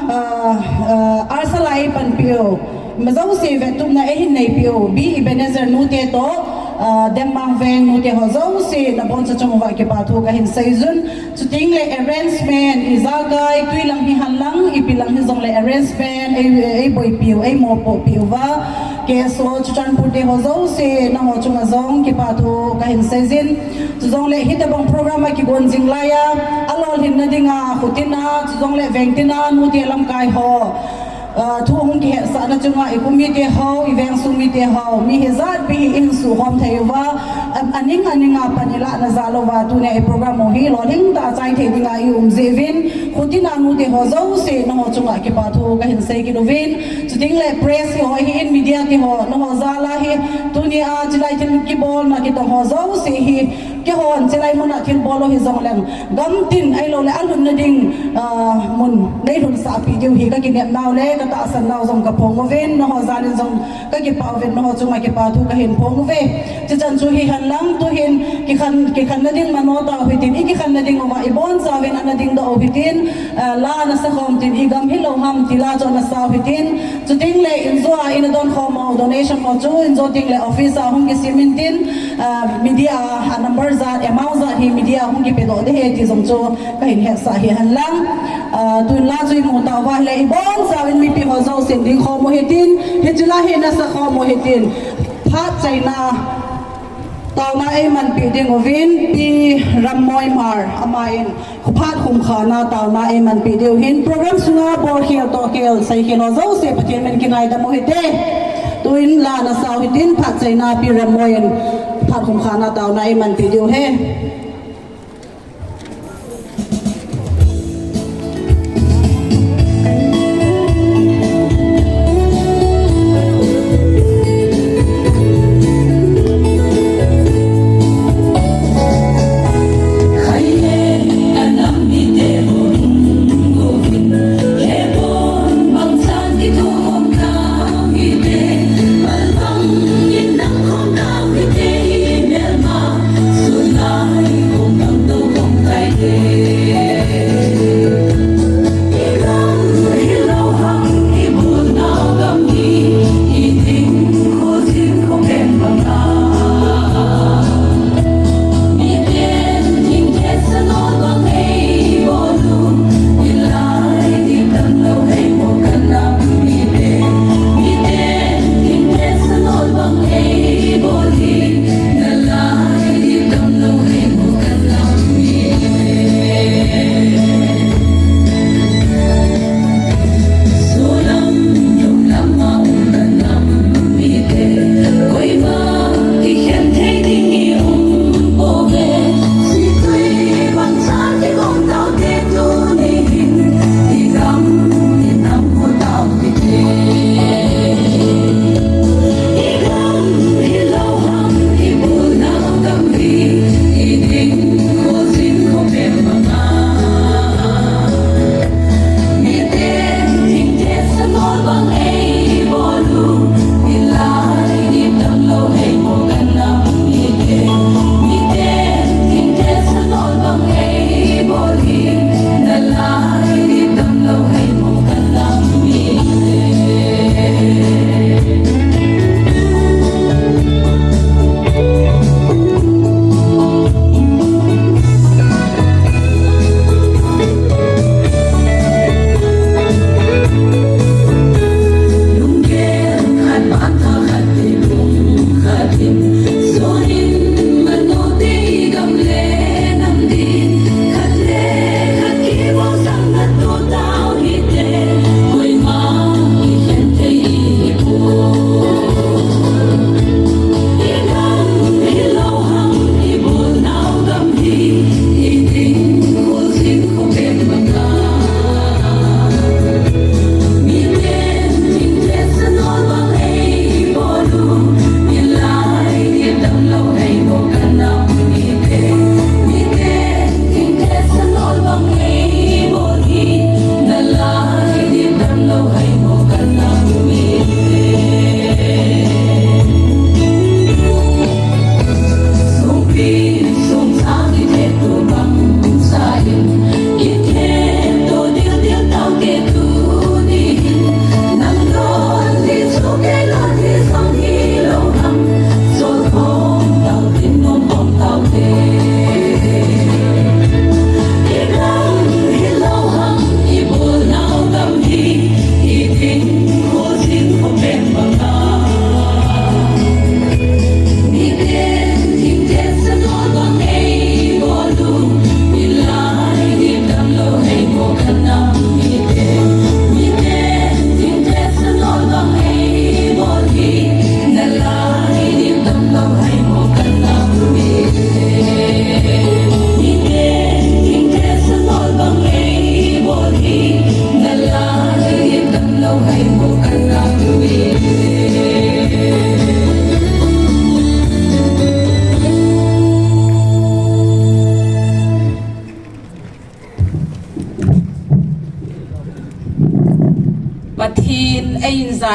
ah, ah, arsa lai panpih u, mi jouse vettupna ei hin neipih u, B Ebenezer nute tawh, ah, Demmang Veng nute ho jouse na boncha chunga kipa thu ka hin seiyun. Chuting le arrangement, ijakai, tui lang hi hen lang, ipi lang hi jong le arrangement ei, ei boipih u, ei mawhpawhpih uva. K S O Churachandpur te ho jouse, nangho chunga jong kipa thu kahin seijin. Chujongle hitobang program a kigon jing laiya, alolhinna dinga, khutina, chujongle vengtina, nute lamkai ho. Ah, thu hung kihetsahna chunga i kum mite ho, i veng sung mite ho, mi hijat pi hi ihin suhkhom thei uva, a, aning aninga pan ilahna jal uva, tunia i program u hi lolhing tah a chai thei dinga i um jeh uvin, khutina nute ho jouse, nangho chunga kipa thu kahin sei kit uvin. Chutengle press ho hi in media ti ho, nangho jal a hi, tunia chilai thil kibolna kitong ho jouse hi, Keihon chilai muna thilbol u hijongleng, gamtin ahiloule alhunna ding, ah, mun neilhunsahpi diu hi kakinepnau le katahsannau jong kaphong uvin, nangho jal in jong kakipah uvin, nangho chunga kipa thu kahin phong uve. Chuchan chu hihen lang, tuhin kikhen, kikhenna ding mano tau hitin, i kikhenna ding uva ibonchauvin ana dingdoh u hitin, ah, la ana sakhom tin, i gam hilou ham ti la chu ana sau hitin, chutengle injo a ina donkhom u donation ho chu injo tengle office a hung kisim intin, ah, media a number jat, amount jat hi media a hung kipedoh ding ahi ti jong chu kahin hetsah hihen lang. Ah, tun la chu imu tauva ahile ibonchauvin mipi ho jousen dingkhom u hitin, hiche la hi ina sakhom u hitin, phat chaina taona eimanpeh ding uvin, Pi Rammoi Hmar, aman phat khumkhana taona eimanpeh diu hin, program sunga bolkhel tohkhel seikhel ho jouse Pathen min kingaidam u hite. Tuin la ana sau hitin, phat chaina Pi Rammoi in phat khumkhana taona eimanpeh diu ahi.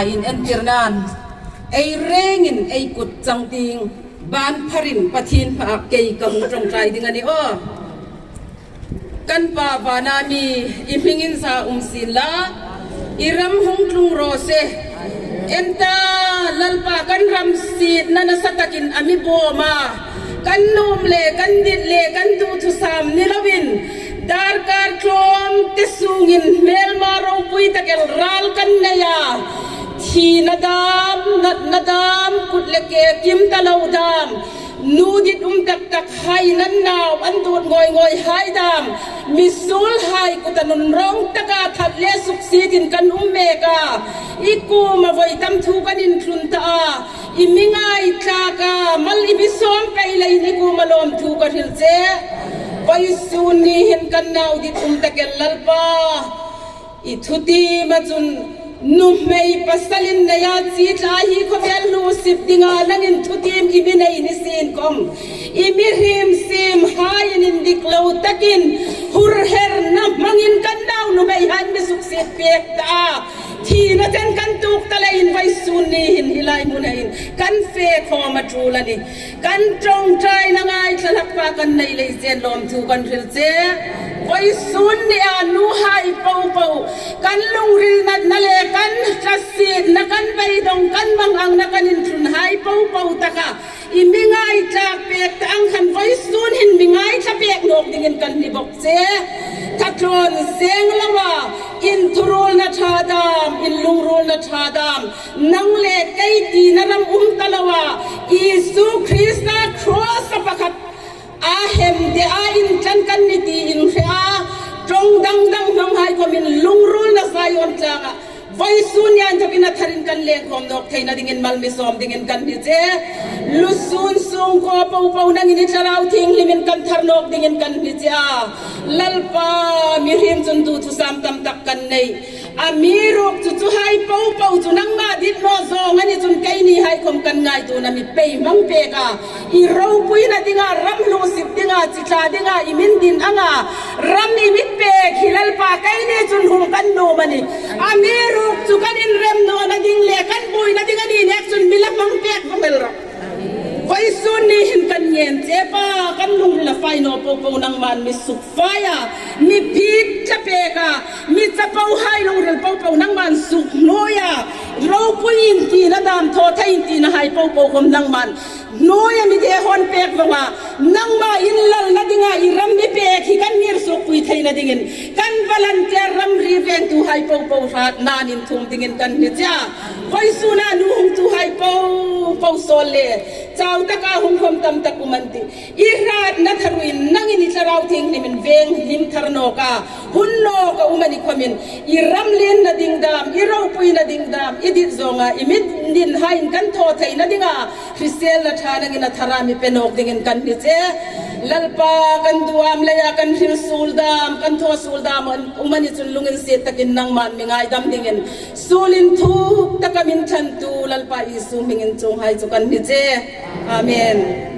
in entir nan, ei rengin ei kut chang ding, ban pharin Pathen pha kei ka hung ṭawngṭai ding a nih aw. Kan Pa vana mi, i hming in sa um sien la, i ram hung tlung raw se. En ta, Lalpa kan ram sietna nasa takin a mi bawm a, kan nuom le kan dit le kan duhthusam ni loin, darkar tlawmte sungin hmelma ropui tak el ral kan nei a, thina dam, natna dam, kut le ke kim ta lo dam, nu dit um tak tak hai, nan nau an dut ngoi ngoi hai dam, mi suol hai kut a nunrawng taka that le suksietin kan um mek a, i kuoma voi tam thu kan inthlun ta a, i mi ngaithlak a, mal i mi sawm pei leiin i kuoma lawmthu ka hril che. Vawisun ni hin kan nau dit um tak el Lalpa, i thutiem a chun, nuhmei pasal in nei a, chitla hi khawvel hlutsip dinga nangin thutiem i mi nei ni sien khawm, i mihriem siem haiin indik lo takin, hurherna hmangin kan nau nuhmei hai mi suksiet pek ta a, thina chen kan tuok ta leiin vawisun ni hin hi lai hmun a hin kan fe khawm a tul a nih. Kan ṭawngṭaina ngaithla hlak pa kan nei lei chen lawmthu kan hril che. Vawisun ni a nu hai popo, kan lungril natna le kan ṭhasietna, kan beidong, kan mangang na kan inthlun hai popo taka i mi ngaithlak pek ta ang khan vawisun hin mi ngaithla pek nawk dingin kan ni bawk che. Thatlawn seng lo a, in thurulna ṭha dam, in lungrulna ṭha dam, nang le kei tina ram um ta lo a, Isu Krista cross a pakhat a hem de a intlan kan ni ti in hre a, ṭawng dang dang hnam hai khawmin lungrulna Zion tlanga vawisun ni a inthawkin a tharin kan leng khawm nawk theina dingin mal mi sawm dingin kan ni che. Lusun sung kua popo nangin i Thlarau Thienghlimin kan thar nawk dingin kan ni che a. Lalpa, mihriem chun duhthusam tam tak kan nei. Amiruokchu chu hai popo chu nangma dit naw zawng a ni chun keini hai khawm kan ngaituona mi pei hmang pek a, i ropuina dinga, ram hlutsip dinga, chitla dinga i min din anga ram i mi pek hi Lalpa keini chun hung kan nuom a nih. Amiruokchu kan inrem nawna ding le kan buoina ding a ni nek chun mi la hmang pek vawng el rawh. Vawisun ni hin kan ngen che pa, kan lungril a fai naw popo nangman mi suk fai a, mi phit tla pek a, mi chapo hai lungril popo nangman suk hnuoi a, ropui in tina dam, thaw thei in tina hai popo khawm nangman hnuoi a mi dehon pek vawng a, nangma inlalna dinga i ram mi pek hi kan ngir sukpui theina dingin kan volunteer ramri vengtu hai popo hratna in thum dingin kan ni che a. Vawisun a nu hungtu hai popo sawl le chau taka hung khawm tam tak um an tih. I hratna tharuin nangin i Thlarau Thienghlimin veng hlim thar nawk a, hun nawk a um a ni khawmin, i ram lenna ding dam, i ropuina ding dam, i dit zawnga i mi din haiin kan thaw theina dinga hriselna ṭha nangin a thara mi pe nawk dingin kan ni che. Lalpa, kan duham leia kan hril suol dam, kan thaw suol dam um a ni chun lunginsiet takin nangman mi ngaidam dingin, suol inthuk taka min thlantu Lalpa Isu hmingin chuonghai chu kan ni che. Amen.